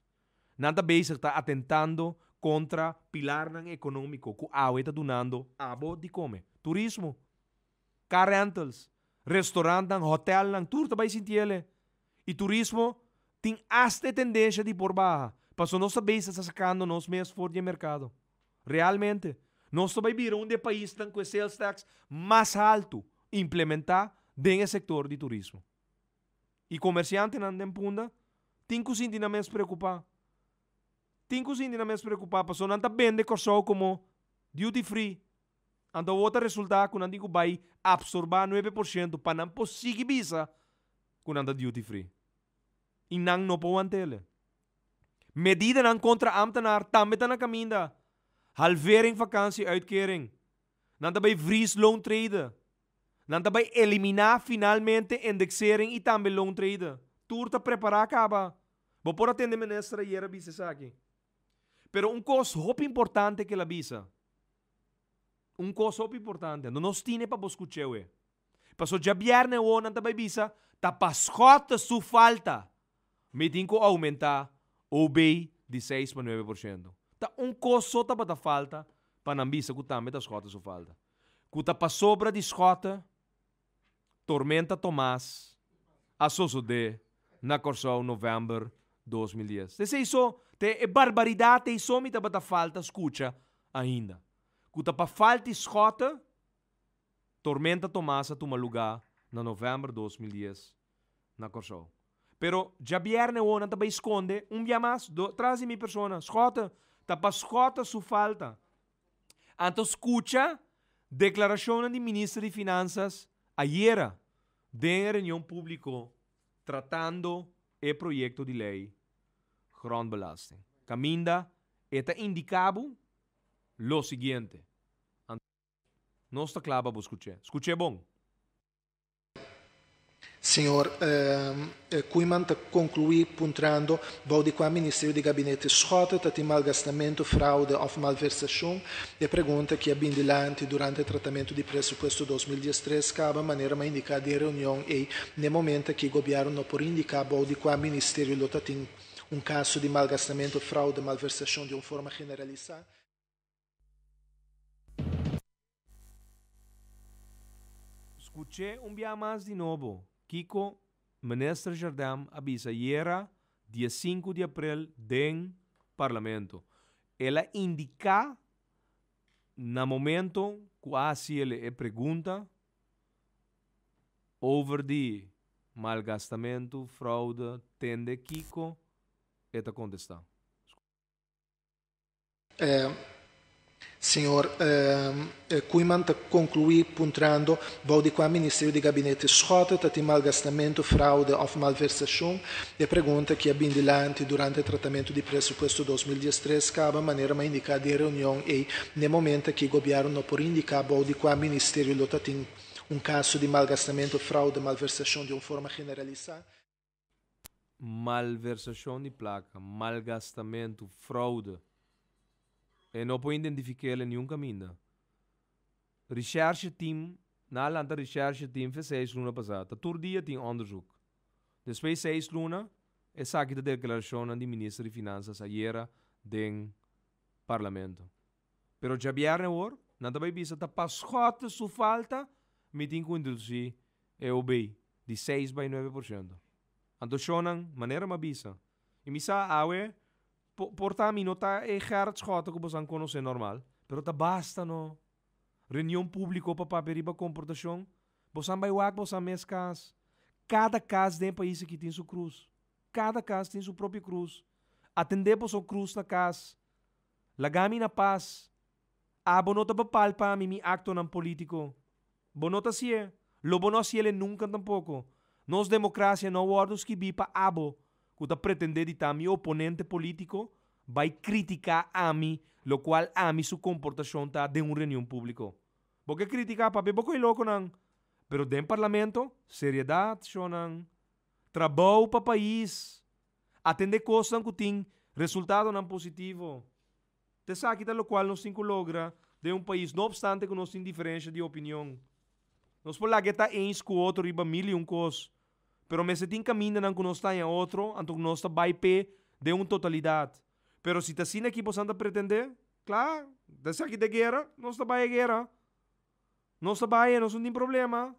Nan ta bezig ta atentando kontra pilarnan ekonómiko ku awe ta dunando abo di kome. Turismo, car rentals, restaurantnan, hotelnan, tur ta bai sintiele. I turismo tin asta e tendensha di por baha, pasobra nos ta bezig ta sakando nos mes for di e merkado. Realmente, nos ta bai bira un di e paisnan ku e sales tax mas haltu implementá den e sektor di turismo. I komersiantenan den Punda tin ku sinti nan mes preokupá. Tin ku sinti nan mes preokupá pasobra nan ta bende Kòrsou komo duty free. Anto awor ta resultá ku nan tin ku bai apsorbá 9% pa nan por sigui bisa ku nan ta duty free. I nan no por want'el. Medidanan kontra ámtenar tambe ta na kaminda. Halvering vakantie-uitkering. Nan ta bai vries loontrede. Nan ta bai eliminá finalmente indexering i tambe loontrede. Tur ta prepará kaba. Bo por a tende minister ayer a bisa esaki. Pero un kos hopi importante ku el a bisa. Un kos hopi importante. Anto nos tine pa bo skuch'é e. Paso djabièrnè awor nan ta bai bisa ta pa Schotte su falta mi tin ku oumentá OB di seis pa 9%. Ta un kos so tabata falta pa nan bisa ku tambe ta Schotte su falta. Ku ta pasobra di Schotte tormenta Tomas a sosodé na Kòrsou novèmber 2010. Esei so te e barbaridat ei so mi tabata falta skucha ainda. Ku ta pa falta di Schotte tormenta Tomas a tuma lugá na novèmber 2010 na Kòrsou. Pero djabièrnè awor nan ta bai skonde un bia mas do tras di mi persona. Schotte ta pa Schotte su falta. Anto skucha deklarashonnan di Minister di Finansas ayera den e reunion públiko tratando e proyekto di lei grondbelasting. Kaminda e ta indiká bo lo siguiente. Anto nos ta kla pa bo skuch'é. Skuch'é bon. Señor Koeiman ta conclui puntrando bou di cua ministerio di Gabinete Schotte ta tin malgastamento, fraude of malversacion. E pregunta ki a bin dilanti durante tratamento di presupuesto 2013 caba manera m'a indica den reunion ey n'e momento aki gobierno no por indica bou di cua ministerio lo ta tin un caso di malgastamento, fraude, malversacion di un forma generalisa. Skuch'é un bia mas di nobo kiko Minister Jardin a bisa ayera dia 5 di aprel den Parlamento. El a indiká na momento ku a hasiel e pregunta over di malgastamentu, fraude, tende kiko e ta kontestá. Señor Koeiman ta conclui puntrando bou di cua ministerio di Gabinete Schotte ta tin malgastamento, fraude of malversacion. E pregunta ki a bin dilanti durante tratamento di presupuesto 2013 caba manera m'a indica den reunion ey n'e momento aki gobierno no por indica bou di cua ministerio lo ta tin un caso di malgastamento, fraude, malversacion di un forma generalisa. Malversacion di placa, malgastamentu, fraude. E no por identifiquel en niun caminda. Recherche team, nan a lanta recherche team fe seis luna pasa. Ta tur dia tin onderzoek. Despues seis luna, esaki ta declaracionnan di Minister di Finanzas ayera den Parlamento. Pero djabierne awor, nan ta bay bisa ta pa Schotte su falta mi tin cu introduci e OB di seis bay 9%. Anto shownan, manera m'a bisa, y mi sa awe por ta mi no ta e Gerrit Schotte cu bosan conoce normal, pero ta basta no. Reunion publico pa papia riba comportacion. Bosan bai wak bosan mes kas. Kada kas den e pais aki tin su krus. Kada kas tin su propio krus. Atendé boso krus na kas. Laga mi na pas. Abo no ta bepal pa mi mi aktonan polítiko. Bo no ta hasié. Lo bo no hasiel nunka tampoko. Nos demokrasia no a wòrdu skibí pa abo ku ta pretendé di ta mi oponente polítiko bai kritiká ami lokual ami su komportashon ta den un reunion públiko. Bo ke kritiká papia bo ko'i lokonan, pero den parlamento, seriedat, shonnan. Trabou pa pais. Atendé kosnan ku tin resultadonan positivo. Ta esaki ta lokual nos tin ku logra den un pais, no opstante ku nos tin diferensha di opinion. Nos por laga e ta eens ku otro riba mil i un kos, pero mester tin kamindanan ku nos ta haña otro, anto ku nos ta bai p'e den un totalidat. Pero si ta asina ki bosan ta pretendé, kla, ta esaki ta e guera, nos ta bai e guera. Nos ta bai e, nos no tin problema.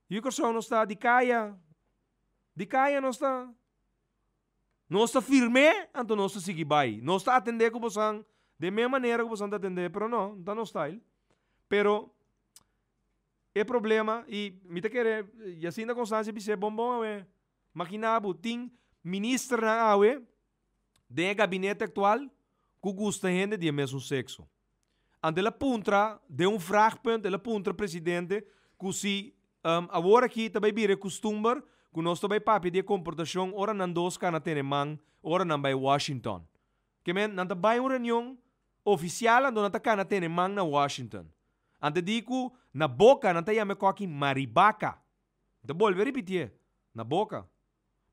Yu Kòrsou nos ta di kaya, di kaya nos ta. Nos ta firm'é, anto nos ta sigui bai. Nos ta atendé ku bosan den mes manera ku bosan ta atendé, pero no, no ta nos style. Pero e problema, i mi ta kere Jacinta Constancia bis'é bon bon awe, Makina bo, tin ministernan awe den e gabinete aktual ku gusta hende di e mesun sekso. Anto el a puntra den un vraagpunt, el a puntra presidente ku si awor aki ta bai bira e kustumber ku nos ta bai papia di e komportashon ora nan dos kana tene man ora nan bai Washington. Ke men nan ta bai un reunion ofisial anto nan ta kana tene man na Washington. Anto di ku na boka nan ta yama e koki maribaka. Mi ta bolbe ripitié, na boka.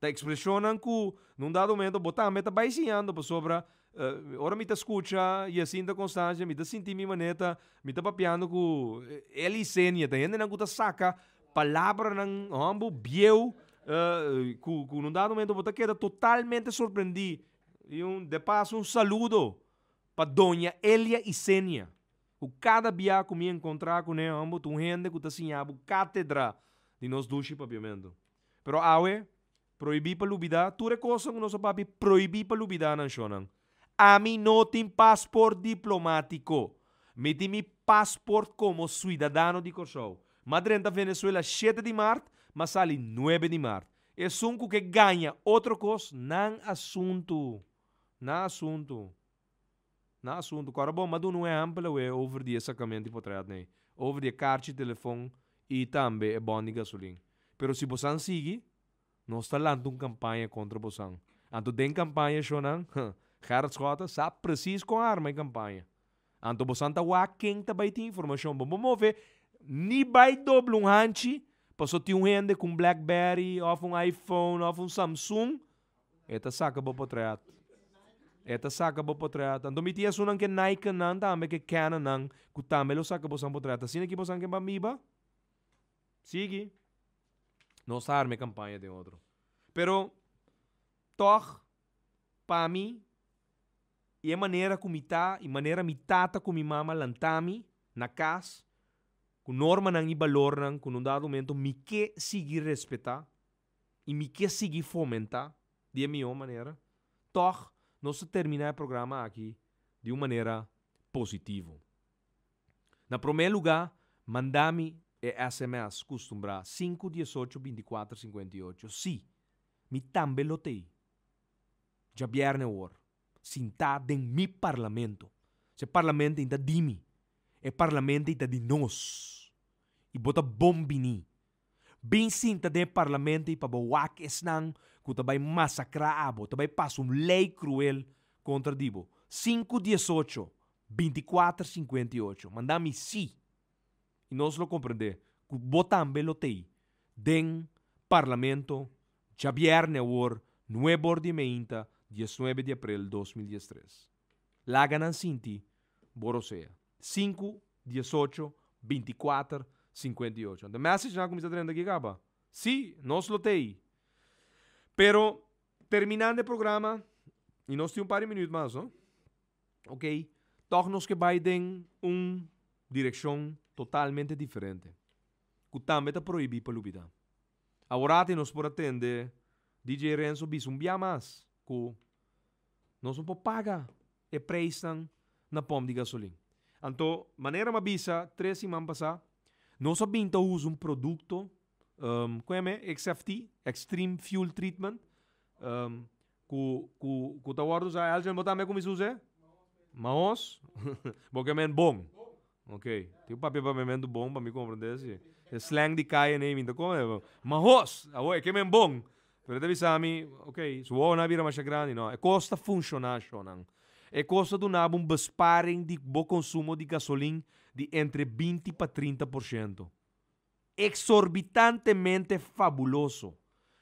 Ta ekspreshonnan ku na un dado momento bo tambe ta bai siñando pasobra ora mi ta skucha Jacinta Constancia mi ta sinti mi manera mi ta papiando ku Eli Senia, ta hendenan ku ta saka palabranan hòmber bieu ku ku na un dado momento bo ta keda totalmente sorprendí. I un de paso un saludo pa doña Elia Isenia ku kada bia ku mi enkontrá kuné hòmber ta un hende ku ta siña bo kátedra di nos dushi papiamentu. Pero awe, prohibí pa lubidá tur e kosnan ku nos a papia, prohibí pa lubidá nan shonnan. Ami no tin pasport diplomátiko. Mi tin mi pasport komo suidadano di Kòrsou. M'a drenta Venezuela shete di mart, m'a sali nuebe di mart. Esun ku ke gaña otro kos, nan asuntu. Nan asuntu. Nan asuntu. Kòrda bon, m'a duna un ehèmpel awe over di e sakamento di potret nei, over di e karchi telefon i tambe e bòn di gasolin. Pero si bosan sigui, nos ta lanta un kampaña kontra bosan. Anto den kampaña shonnan, Gerrit Schotte sa presis kon arma e kampaña. Anto bosan ta wak ken ta bai tin informashon. Bo por move ni bai dobla un hanchi, paso tin un hende ku un Blackberry òf un iPhone òf un Samsung E ta saka bo potret. E ta saka bo potret. Anto mi tin esunnan ke Nikonnan tambe, ke Canonnan, ku tambe lo saka bosan potret. Asina ki bosan ke ban biba? Sigui. Nos ta arma e kampaña den otro. Pero, tòg, pa mi, i e manera ku mi ta, i manera mi tata ku mi mama lanta mi na kas, ku normanan i balornan ku na un dado momento mi ke sigui respetá, i mi ke sigui fomentá di e mihó manera, tòg nos ta terminá e programa aki di un manera positivo. Na promé lugá, manda mi e sms kustumbrá sinku diesocho bintikuater sinkuenta i ocho, Sí, mi tambe lo t'ei djabièrnè awor, sintá den mi parlamento. Si e parlamento ei ta di mi, e parlamento ei ta di nos i bo ta bon biní. Bin sinta den e parlamento i pa bo wak esnan ku ta bai masakrá abo, ta bai pasa un lei kruel kontra di bo. Sinku diesocho, bintikuater sinkuenta i ocho. Manda mi sí, i nos lo komprendé ku bo tambe lo t'ei den parlamento djabièrnè awor nuebe or di meinta, diesnuebe di aprel 2013. Laga nan sinti bo rosea. Sinku, diesocho, bintikuater, 58. The message nan a kuminsá drenta aki kaba. Sí, nos lo t'ei. Pero, terminando e programa, i nos tin un par di minuut mas, no? Ok, tòg nos ke bai den un direkshon totalmente diferente, ku tambe ta prohibí pa lubidá. Aworati nos por a tende DJ Renzo bisa un bia mas ku nos no por paga e preisnan na pòmp di gasolin. Anto, manera m'a bisa tres siman pasá, Nos a bin ta usa un produkto, um, kon yama e? XFT, Extreme Fuel Treatment, um, ku, ku, ku ta wòrdu usá. Elgin, bo tambe kuminsá us'é? Mahos? Bo ke men bon? Ok. Tin un papia papiamentu bon pa mi komprendé si. E slang di kaya nei mi ta kome. Mahos! Awor e ke men bon. Pero e ta bisa mi, ok, su wowonan a bira masha grandi. No, e kos ta funshoná, shonnan. E kos ta duna bo un besparing di bo konsumo di gasolin di entre 20 pa 30%. Exorbitantemente fabuloso.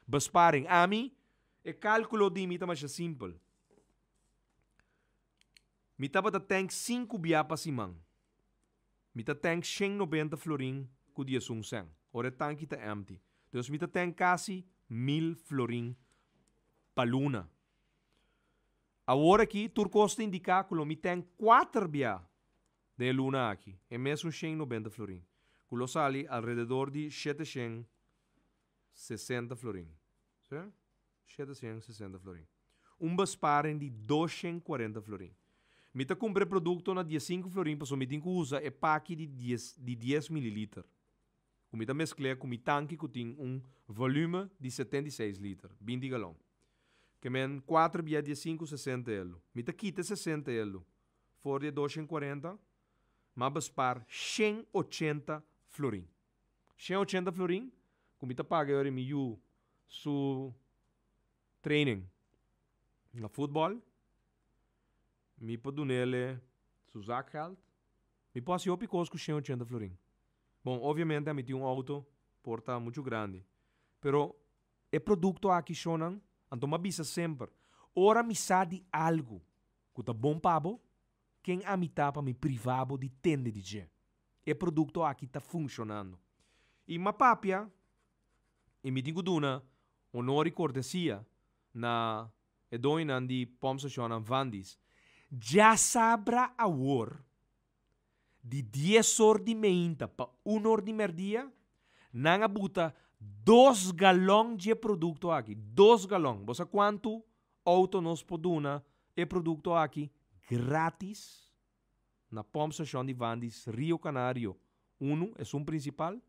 Besparing. Ami, e kálkulo di mi ta masha simpel. Mi tabata tank sinku bia pa siman. Mi ta tank 190 florin ku 11 sèn. Ora e tanki ta empty. Dus mi ta tank kasi 1000 florin pa luna. Awor aki tur kos ta indiká ku lo mi tank kuater bia den e luna aki. E mesun 190 florin. Ku lo sali alrededor di 760 florin. Sí? 760 florin. Un besparing di 240 florin. Mi ta kumpra e produkto na 15 florin pasobra mi tin ku usa e paki di 10 di 10 mililiter. Ku mi ta meskl'é ku mi tanki ku tin un volume di 76 liter, 20 galon. Ke men 4 bia 15 60 elo. Mi ta kita e 60 elo for di e 240, m'a bespar 180 florin. 180 florin ku mi ta paga e ora mi yu su training na futbòl, mi por dun'el su zakgeld, mi por hasi hopi kos ku 180 florin. Bon, obviamente ami tin un outo por ta muchu grandi, pero e produkto aki shonnan, anto mi a bisa semper, ora mi sa di algu ku ta bon pa bo, ken ami ta pa mi priva bo di tende di dje? E produkto aki ta funshonando. I m'a papia i mi tin ku duna honor i kortesia na e doñonan di pòmpstashonnan Vandy's. Djasabra awor, di 10 or di meinta pa un or di mèrdia, nan a buta dos galòn dje produkto aki. Dos galòn. Bo sa kuantu outo nos por duna e produkto aki grátis? Na pòmpstashon di Vandy's Rio Canario unu, esun prinsipal.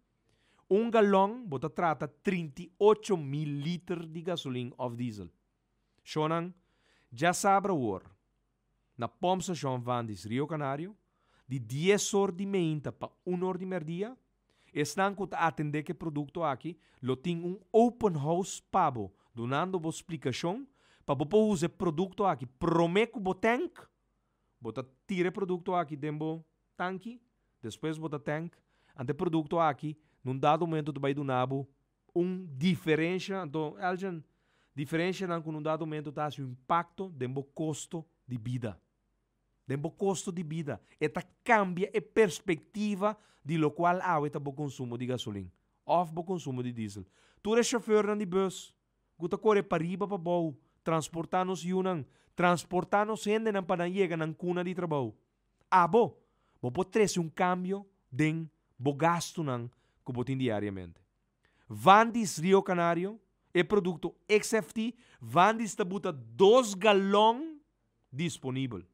Un galòn bo ta trata 38.000 liter di gasolin òf diesel. Shonnan, djasabra awor, na pòmpstashon Vandy's Rio Canario, di 10 or di meinta pa un or di mèrdia, esnan ku ta atendé ku e produkto aki lo tin un open house pa bo, dunando bo splikashon pa bo por usa e produkto aki promé ku bo tènk. Bo ta tira e produkto aki den bo tanki, despues bo ta tank, anto e produkto aki na un dado momento ta bai duna bo un diferensha, anto Elgin, diferenshanan ku na un dado momento ta hasi un impakto den bo kosto di bida. Den bo kosto di bida. E ta kambia e perspektiva di lokual awe ta bo konsumo di gasolin òf bo konsumo di diesel. Tur e shofèrnan di bus ku ta kore pariba pabou, transportá nos yunan, transportá nos hendenan pa nan yega nan kuna di trabou. Abo, bo por trese un kambio den bo gastunan ku bo tin diariamente. Vandy's Rio Canario, e produkto XFT, Vandy's ta buta dos galòn disponibel.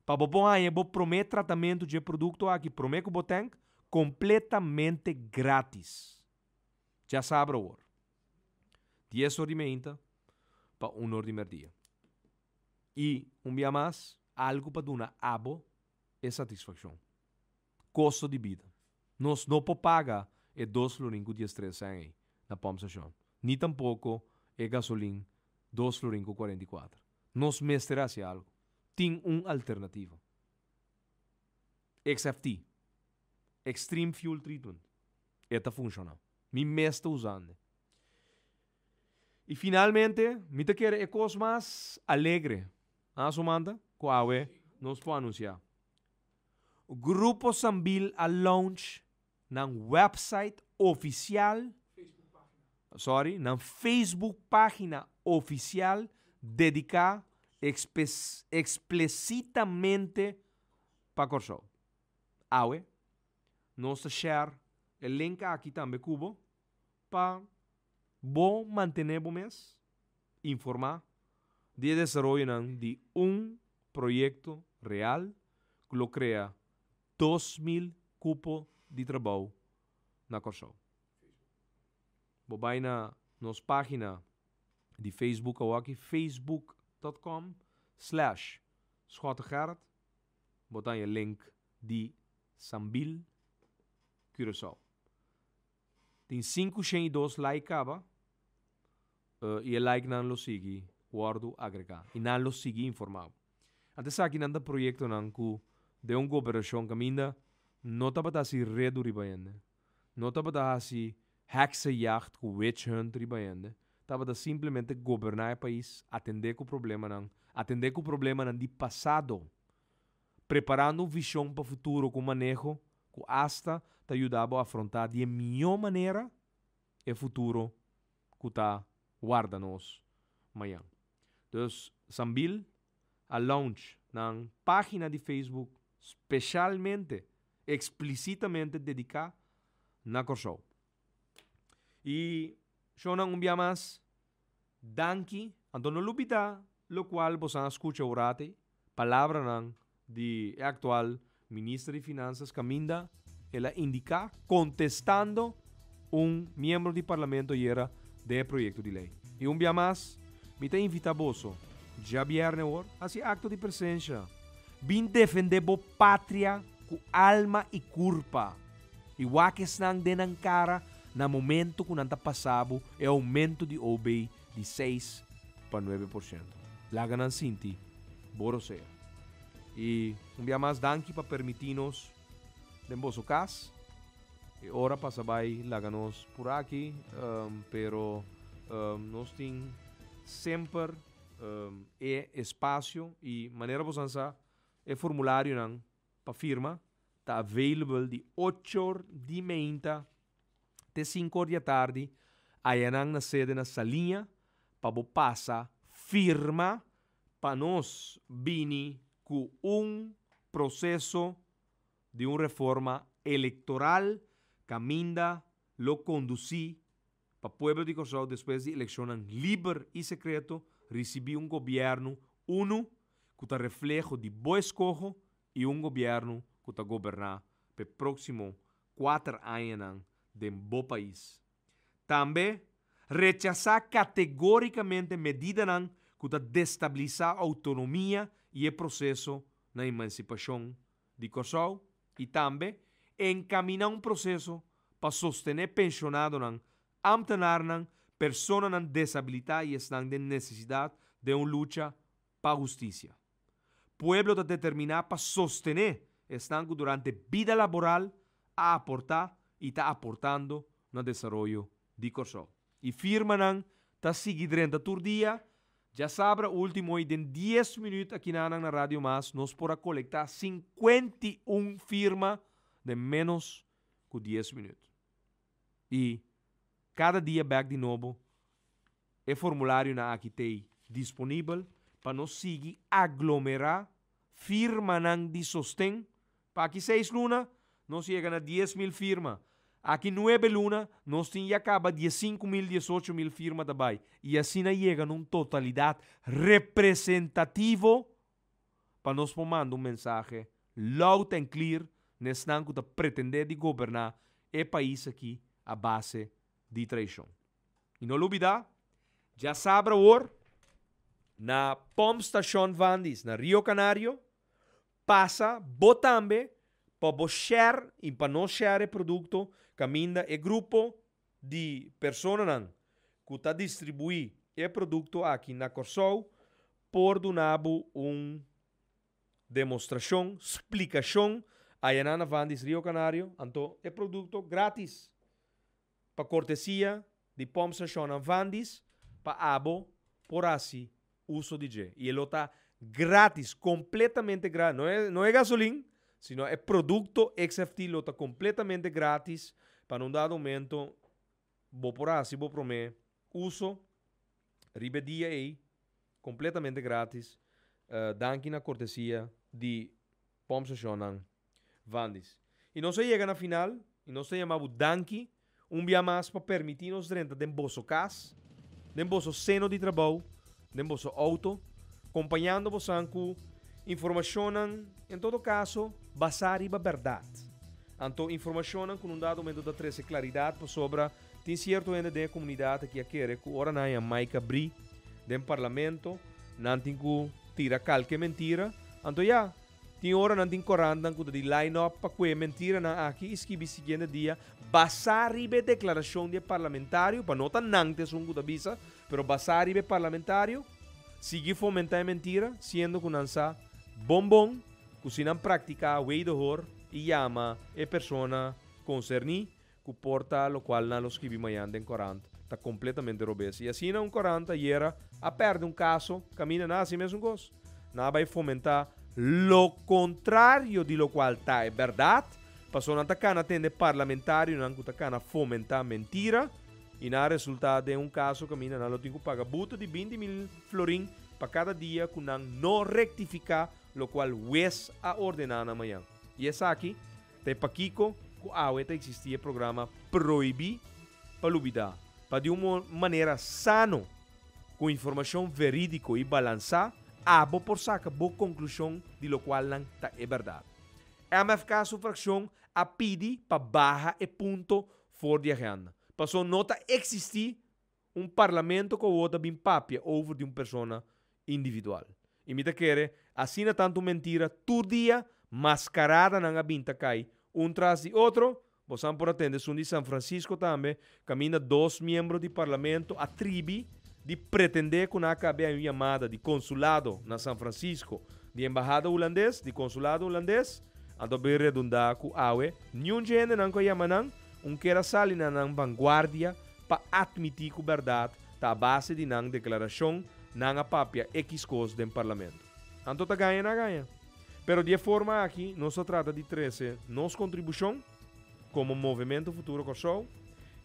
Pa bo por haña bo promé tratamentu dje produkto aki promé ku bo tènk, kompletamente grátis. Djasabra awor, 10 or di meinta pa un or di merdia. I un bia mas, algu pa duna abo e satisfakshon. Kosto di bida. Nos no por paga e dos florin ku 13 sèn ei na pòmpstashon, ni tampoko e gasolin dos florin ku 44. Nos mester hasi algu. Tin un alternativa. XFT, Extreme Fuel Treatment. E ta funshoná. Mi mes ta usando. I finalmente, mi ta kere e kos mas alegre, ah, Sumanta, ku awe nos por anunsiá. Grupo Sambil a launch nan website ofisial, sorry, nan Facebook página ofisial dediká eksplesitamente pa Kòrsou. Awe, nos ta share e link aki tambe ku bo pa bo mantené bo mes informá di e desaroyonan di un proyekto real ku lo krea 2000 kupo di trabou na Kòrsou. Bo bai na nos página di Facebook awaki, facebook.com slash Schottegerrit, bo ta haña link di Sambil Curaçao. Tin 502 like kaba i e like nan lo sigui wòrdu agregá i nan lo sigui informá bo. Anto esaki nan ta proyektonan ku den un goberashon kaminda no tabata hasi redu riba hende, no tabata hasi heksenjacht ku witch hunt riba hende, tabata simplemente goberná e pais, atendé ku problemanan, atendé ku problemanan di pasado, preparando un vishon pa futuro ku maneho ku asta ta yuda bo afrontá di e mihó manera e futuro ku ta warda nos mañan. Dus Sambil a launch nan página di Facebook speshalmente, eksplisitamente dediká na Kòrsou. I shownan un bia mas, danki. Anto no lubidá lokual bosan a skucha ora ei, palabranan di e aktual Minister di Finansas kaminda el a indiká kontestando un miembro di Parlamento ayera den e proyekto di lei. I un bia mas mi ta invitá boso djabièrnè awor hasi akto di presensha. Bin defendé bo patria ku alma i kurpa i wak esnan den nan kara na momento ku nan ta pasa bo e oumento di OB di seis pa 9%. Laga nan sinti bo rosea. I un bia mas danki pa permití nos den boso kas. E ora pasa bai laga nos por aki, pero nos tin semper e espasio i manera boso a sa e formularionan pa firma ta available di ocho or di meinta te sinku or di atardi ayanan na sede na Saliña pa bo pasa firma pa nos bini ku un proseso di un reforma elektoral kaminda lo kondusí pa pueblo di Kòrsou despues di elekshonnan liber i sekreto risibí un gobièrnu unu ku ta refleho di bo eskoho i un gobièrnu ku ta goberná p'e próksimo kuater añanan den bo pais. Tambe, rechasá kategórikamente medidanan ku ta destabilisá outonomia i e proseso na emansipashon di Kòrsou i tambe enkaminá un proseso pa sostené penshonadonan, ámtenarnan, personanan desabilitá i esnan den nesesidat den un lucha pa hustisia. Pueblo ta determiná pa sostené esnan ku durante bida laboral a aportá i ta aportando na desaroyo di Kòrsou. I firmanan ta sigui drenta tur dia. Djasabra último i den dies minüt akinanan na Radio Mas nos por a kolektá 51 firma den ménos ku dies minüt. I kada dia bèk di nobo E formularionan aki t'ei disponibel pa nos sigui aglomerá firmanan di sosten. Pa aki seis luna nos yega na 10,000 firma. Aki nuebe luna nos tin ya kaba 15,000, 18,000 firma ta bai i asina yega na un totalidat representativo pa nos por manda un mensahe loud and clear na esnan ku ta pretendé di goberná e pais aki a base di traishon. I no lubida, djasabra awor na Pompstation Vandis na Rio Canario, pasa bo tambe pa bo share i pa nos share e produkto kaminda e grupo di personanan ku ta distribuí e produkto aki na Kòrsou por duna bo un demostrashon, splikashon ayanan na Vandis Rio Canario, anto e produkto gratis. Pa kortesia di Pompstationnan Vandis pa abo por hasi uso di dje. I e lo ta gratis, kompletamente gratis. No e, no e gasolin, sino e produkto XFT lo ta kompletamente gratis pa na un dado momento bo por hasi bo promé uso riba e dia ei kompletamente gratis. Danki na kortesia di Pompstationnan Vandis. I nos a yega na final i nos ta yama bo danki un bia mas pa permití nos drenta den boso kas, den boso seno di trabou, den boso outo, kompañando bosan ku informashonnan en todo kaso basá riba bèrdat. Anto informashonnan ku un dado momento ta trese klaridat pasobra tin sierto hende den e komunidat aki a kere ku ora nan haña Mike abrí den parlamento nan tin ku tira kalke mentira. Anto ya, tin ora nan tin korantnan ku ta di line up pa kue mentiranan aki i skibi siguiente dia basá riba e deklarashon di e parlamentario, pa no ta nan ta esun ku ta bisa, pero basá riba e parlamentario, sigui fomentá e mentira siendo ku nan sa bon bon ku si nan praktiká wederhoor i yama e persona konserní ku por ta lokual nan lo skibi mañan den korant ta kompletamente robes. I asina un korant ayera a pèrdè un kaso kaminda nan hasi mesun kos. Nan a bai fomentá lo kontrario di lokual ta e bèrdat, pasobra nan ta kana tende parlamentarionan ku ta kana fomentá mentira i nan a resultá den un kaso kaminda nan lo tin ku paga buta di 20.000 florin pa kada dia ku nan no rektifiká lokual wes a ordená nan mañan. I esaki ta e pakiko ku awe ta eksistí e programa Prohibí pa Lubidá, pa di un manera sano, ku informashon verídiko i balansá, abo por saka bo konklushon di lokualnan ta e bèrdat. MFK su frakshon a pidi pa baha e punto for di agenda, paso no ta eksistí un parlamento ku awor ta bin papia over di un persona individual. I mi ta kere asina tantu mentira tur dia maskaradanan a bin ta kai un tras di otro. Bosan por a tende esun di San Francisco tambe, kaminda dos miembro di parlamento a tribi di pretende ku nan a kabe a un yamada di konsulado na San Francisco di embahada hulandes, di konsulado hulandes, anto a bin redunda ku awe niun dje hendenan ku a yama nan un ker a sali na nan vanguardia pa atmití ku bèrdat ta a base di nan deklarashon nan a papia ekis kos den parlamento. Anto ta gaña nan a gaña. Pero di e forma aki nos ta trata di trese nos kontribushon komo Movementu Futuro Kòrsou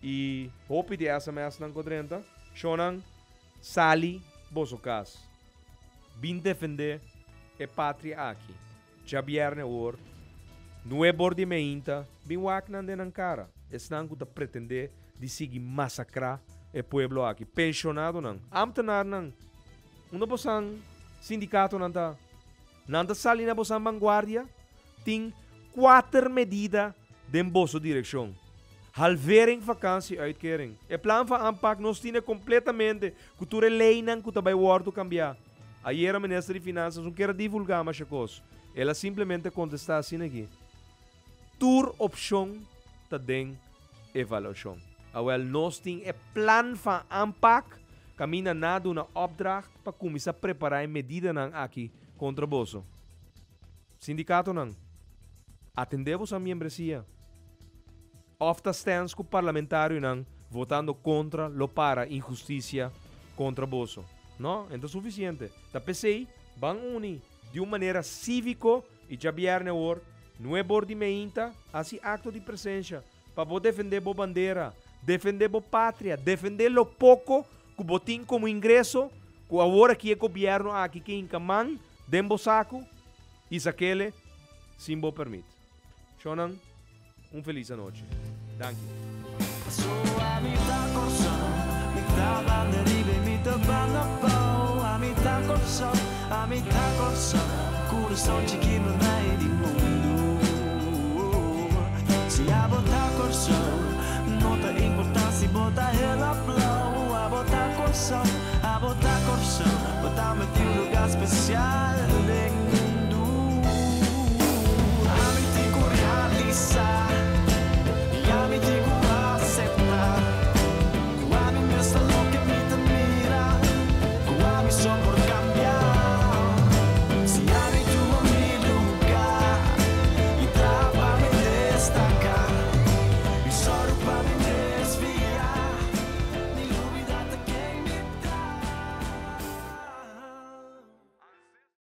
i hopi di sms-nan ku a drenta, Shonnan, sali boso kas. Bin defendé e patria aki. Djabièrnè awor, nuebor di meinta, bin wak nan den nan kara, esnan ku ta pretendé di sigui masakrá e pueblo aki. Penshonadonan, ámtenarnan, unda bosan sindikatonan ta? Nan ta sali na bosan vanguardia? Tin kuater medida den boso direkshon. Halvering vakantie-uitkering. E plan van aanpak nos tine kompletamente ku tur e leinan ku ta bai wòrdu kambiá. Ayera minister di Finanzas no kier a divulga masha kos. El a simplemente kontestá asina aki, Tur opshon ta den evaluashon. Awel nos tin e plan van aanpak kaminda na duna opdracht pa kuminsá prepará e medidanan aki kontra boso. Sindikatonan, atendé boso a miembresia. Òf ta stèns ku parlamentarionan votando kontra lo para inhustisia kontra boso? No, en ta sufisiente. Ta p'esei, ban uni di un manera síviko i djabièrnè awor, nuebor di meinta, hasi akto di presensha pa bo defendé bo bandera, defendé bo patria, defendé lo poko ku bo tin komo ingreso ku awor aki e gobièrnu aki ke hinka man den bo saku i sakele sin bo pèrmit. Shonnan, un felis anochi. Danki.